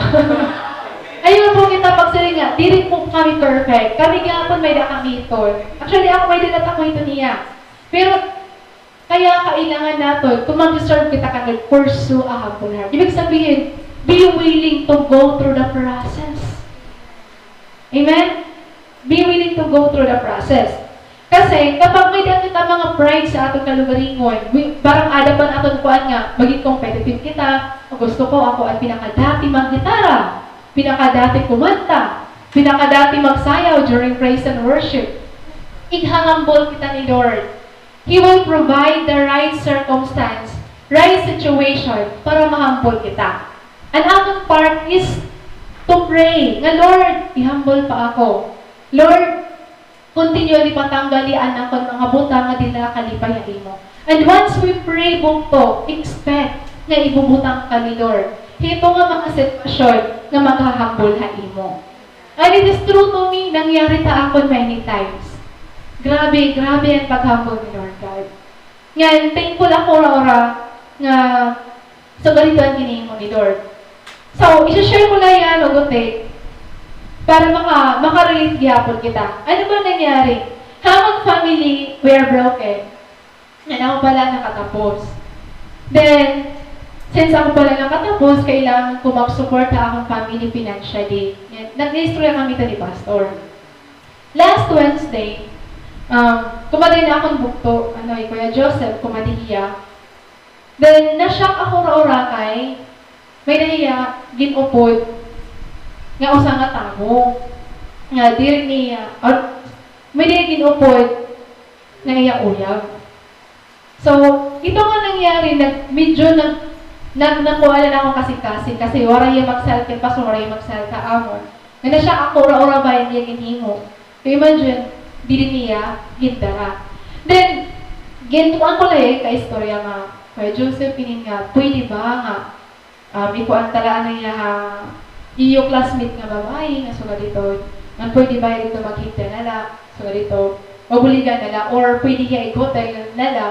Ayaw po kita pagsiring nga, diri po kami perfect. Kami gihapon may-ada kami iton. Actually, ako may-ada la ako iton niya. Pero, kaya kailangan naton, kung mag-serve kita kay God, pursue a humble heart. Ibig sabihin, be willing to go through the process. Amen? Be willing to go through the process. Kasi kapag may-ada kita mga pride sa aton kalugaringon, wi-, parang ada pa an aton kuan nga, maging competitive kita, "O, gusto ko ako an pinakadati maggitara, pinakadati kumanta, pinakadati magsayaw during praise and worship." Igha-humble kita ni Lord. He will provide the right circumstance, right situation para ma-humble kita. An aton part is to pray nga, "Lord, i-humble pa ako. Lord, continually patanggali an akon mga butang nga diri nakalipay ha imo." And once we pray, bugto, expect nga ibubutang ka ni Lord hito nga mga sitwasyon nga magha-humble ha imo. And it is true to me, nangyari ha akon many times. Grabe, grabe an pag-humble ni Lord God. Ngan, thankful ako, Aurora, nga sugad hito an ginhimo ni Lord. So, isi-share ko la yana, Ugote, para maka-, maka-relate gihapon kita. Ano ba nangyari? Ha amon family, we are broken. Ngan ako pa la nakatapos. Then, since ako pa la nakatapos, kailangan ko mag-support ha akon family financially. Ngan, nag-iistorya kami ito ni Pastor. Last Wednesday, um, kumadi an akon bugto, ano, hi Kuya Joseph, kumadi hiya. Then, na-shock ako, Aurora, kay may-ada hiya gin-upod nga usa nga tawo nga diri niya, or may-ada hiya gin-upod nga iya uyab. So, ito nga nangyari, nag-, medyo nag-, nag-, nakuha na ako kasingkasing kasi waray hiya magsalta, Pastor, waray hiya magsalta ha amon. Nga na-shock ako, Aurora, baya an iya ginhimo. So, imagine, diri niya gindara. Then, ginkuan ko la hiya, kaistorya nga, Kuya Joseph, inin nga, pwede ba nga Um, ikuan ta la an iya ha iyo classmate nga babaye nga sugad hito, ngan pwede ba hiya didto maghigda na la, sugad hito, mabuligan na la, or pwede hiya ig-hotel na la,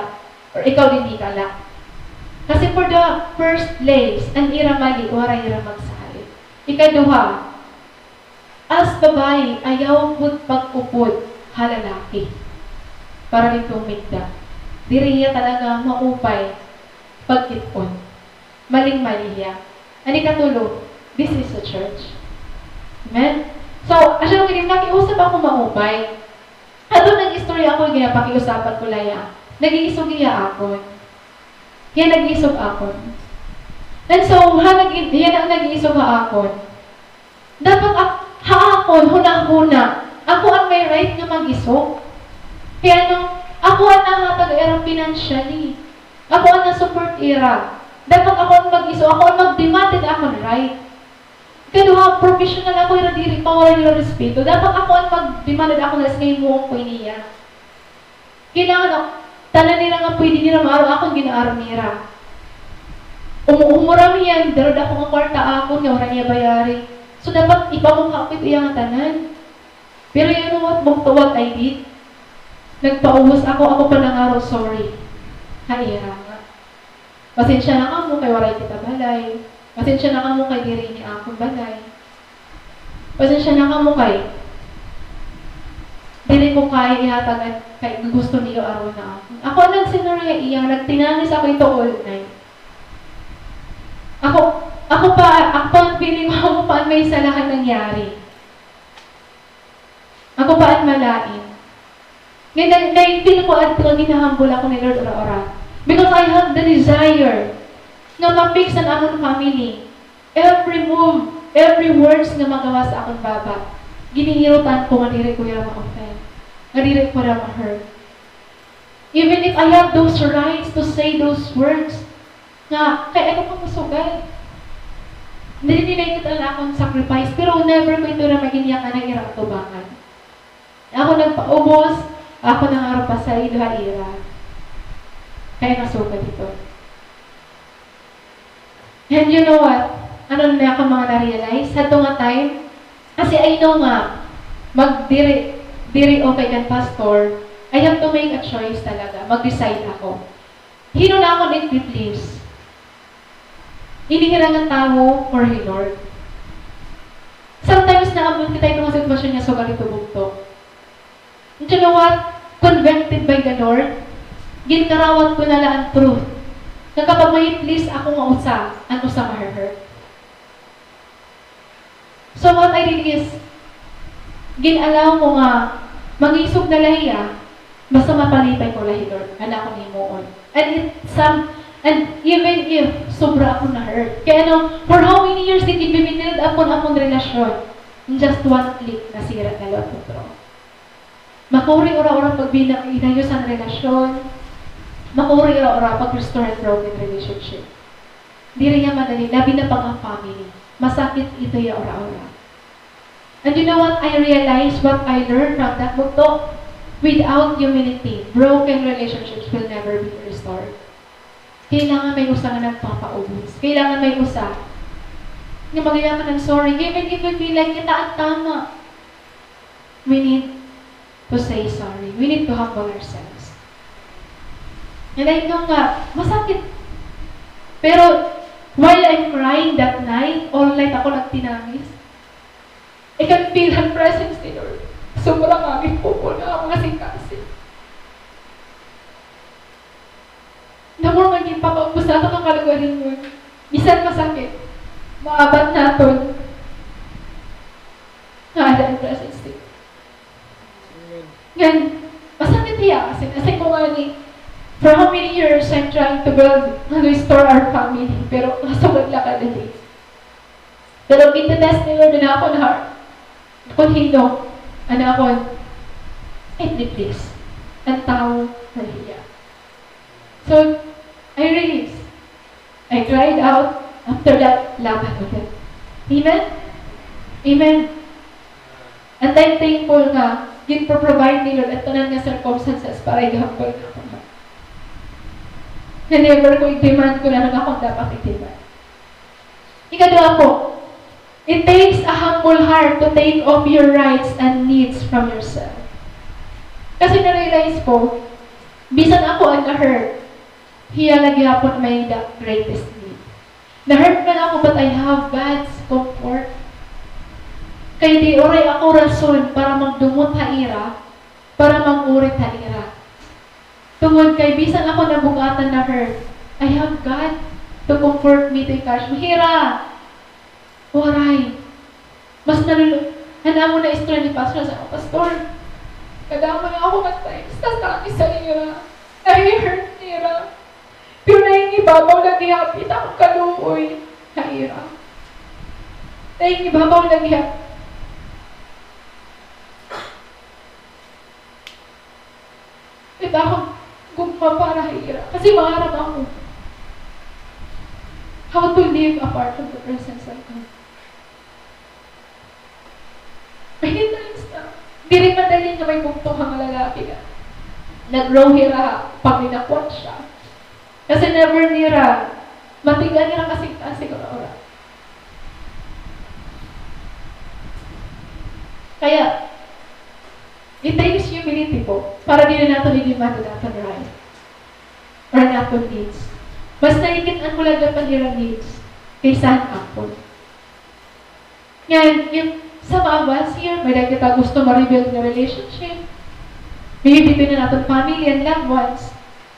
or ikaw dinhi ka la. Kasi for the first place, an ira mali, waray hira magsalit. Ikaduha, as babaye, ayaw gud pag-upod ha lalaki para didto umigda. Diri hiya talaga maupay pagkit-on. Maling-mali hiya. An ikatulo, this is a church. Amen? So, asya nga nakiusap ako maupay. Kadto nag-istorya ako, ginapakiusapan ko la hiya. Nag-iisog hiya ha akon. Hiya nag-iisog ha akon. And so, ha, nag-, hiya na an nag-iisog ha akon. Dapat ak-, ha akon, hunahuna, ako an may right nga mag-isog. Kay ano, ako an nahatag ha ira financially. Ako an na-support ira. Dapat ako an mag-isog, ako an mag-demand hit akon right. Ikaduha, professional ako, ira diri pa, waray nira respeto. Dapat ako an mag-demand hit akon rights nga himuon ko ini iya. Kailangan ak-, tanan nira nga pwede nira maaro, akon ginaaro nira. Umu-, humurami hiya, dara-dara ko nga kwarta akon nga waray niya bayari. So, dapat ipamukha ko it iya ngatanan. Pero you know what, bugto, what I did? Nagpaubos ako, ako pa nangaro sorry ha ira nga. Pasensya na kamo kay waray kita balay. Pasensya na kamo kay diri ini akon balay. Pasensya na kamo kay diri ko kaya ihatag an kay gusto niyo aron ha akon. Ako an nagsinuri ha iya, nagtinangis ako ito all night. Ako, ako pa, ako pa an feeling ko, ako pa an may sala ha nangyari. Ako pa an malain. Nga na, na-feel ko adto nga ginhahambol ako ni Lord ura-ura. Because I have the desire nga ma-fix an amon family. Every move, every words nga magawas ha akon baba, ginihirutan ko nga diri ko hira ma-offend, nga diri ko hira ma-hurt. Even if I have those rights to say those words, nga kay ano ko masugal. Diri nila nakita an akon sacrifice, pero never ko ito na magin-iya nga ira atubangan. Ako nagpaubos, ako nangarupasay ha ira. Kay masugal ito. And you know what? Ano na ako mga na-realize? Hadto nga time, kasi I know nga, mag diri, diri okay kan pastor, I have to make a choice talaga. Mag-decide ako. Hin-o na akon i-please? Ini hira nga tawo or hi Lord? Sometimes naabot kita ito nga sitwasyon nga sugal ito bugto. And you know what? Convicted by the Lord, ginkarawat ko na la an truth. Nga kapag may please ako nga usa, an usa mahe-hurt. So what I did is, gin-allow ko nga mangisog na la hiya, basta mapalipay ko la hi Lord, an akon himuon. And it, some, and even if sobra ako na-hurt. Kay ano, for how many years did it build up an akon relasyon? In just one click, nasira na la an otro. Makuri ura-ura pag bina-, inayos an relasyon. Makuri ura-ura pag restore an broken relationship. Diri hiya madali, labi na pag an family. Masakit ito hiya ura-ura. And you know what I realized, what I learned from that bugto? Without humility, broken relationships will never be restored. Kailangan may usa nga nagpapaubos. Kailangan may usa nga mag-iya ka ng sorry. Even if we feel like kita an tama. We need to say sorry. We need to humble ourselves. And I know nga, masakit. Pero, while I'm crying that night, all night ako nagtinangis. I can feel her presence ni Lord. Sobra nga, gipupul nga ako nga singkasi. The more nga ginpapaubos naton an kalugaringon, bisan masakit, maabat naton nga ada an presence ni Lord. Amen. Ngan, masakit hiya, kasi, kasi ko ngani, for how many years I'm trying to build, nga restore our family, pero masugad la kadali. Pero gin-test ni Lord an akon heart. Kon hin-o an akon i-please. An tawo nga hiya. So, I release. I cried out. After that, laban ulit. Amen? Amen. And I'm thankful nga gin-provide ni Lord an tanan nga circumstances para igahambal nga ako. Nga never ko i-demand kon ano an akon dapat i-demand. Ikaduha po, it takes a humble heart to take off your rights and needs from yourself. Kasi na-realize ko, bisan ako an na-hurt, hiya la gihapon may the greatest need. Na-hurt man ako, but I have God's comfort. Kay di uray ako rason para magdumot ha ira, para mag-urit ha ira. Tungod kay bisan ako nabug-atan, na-hurt, I have God to comfort me, to encourage me. Hira! Waray! Mas nalulu-, an amo na istorya ni Pastor sa, "Pastor, kadamo na ako mag-text, tas nakakisa nira, nahi-hurt nira." Pero nahingibabaw lagi ha, it akon kaluoy ha ira. Nahingibabaw lagi ha. It akon gugma para ha ira. Kasi maaram ako how to live apart from the presence of God. Many times na, diri madali nga may bugto nga lalaki nga nag-grow hira ha pagminakwatsa. Kasi never nira matig-a nira kasingkasing ura-ura. Kaya, it takes humility po para diri naton i-demand an aton right or an aton needs. Mas nakikit-an mo la gihap an ira needs kaysa an akon. Ngan, if some of us here, may-ada kita gusto ma-rebuild nga relationship, maybe between an aton family and loved ones,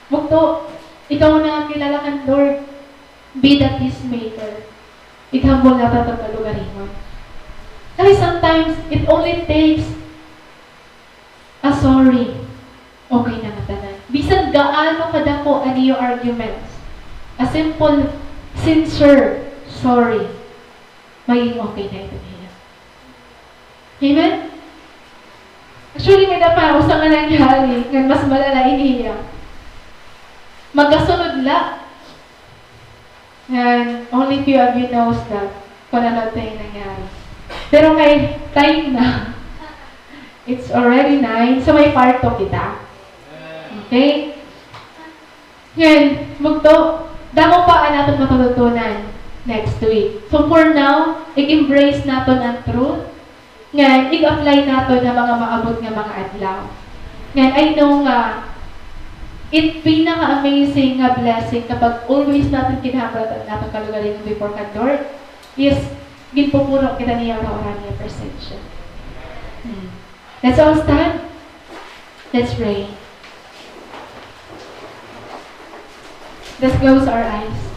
bugto, ikaw na an kilala kan Lord, be the peacemaker. Ighambol naton an aton kalugaringon. Kasi sometimes, it only takes a sorry. Okay na ngatanan. Bisan gaano kadako an iyo arguments, a simple, sincere sorry, magiging okay na ito niya. Amen? Actually, may-ada pa usa nga nangyari nga mas malala ini hiya. Magkasunod la. And only few of you knows that kung ano ito yung nangyari. Pero kay time na, it's already nine, so may part two kita. Okay? Ngan, bugto, damo pa an aton matututunan next week. So for now, i-embrace naton an truth. Ngan, i-apply naton ha mga maabot nga mga adlaw. Ngan, I know nga, it pinaka-amazing nga blessing kapag always naton kinahanglan an aton kalugaringon before kan Lord is ginpupuno kita niya ura-ura niya presensya. Hmm. Let's all stand. Let's pray. Let's close our eyes.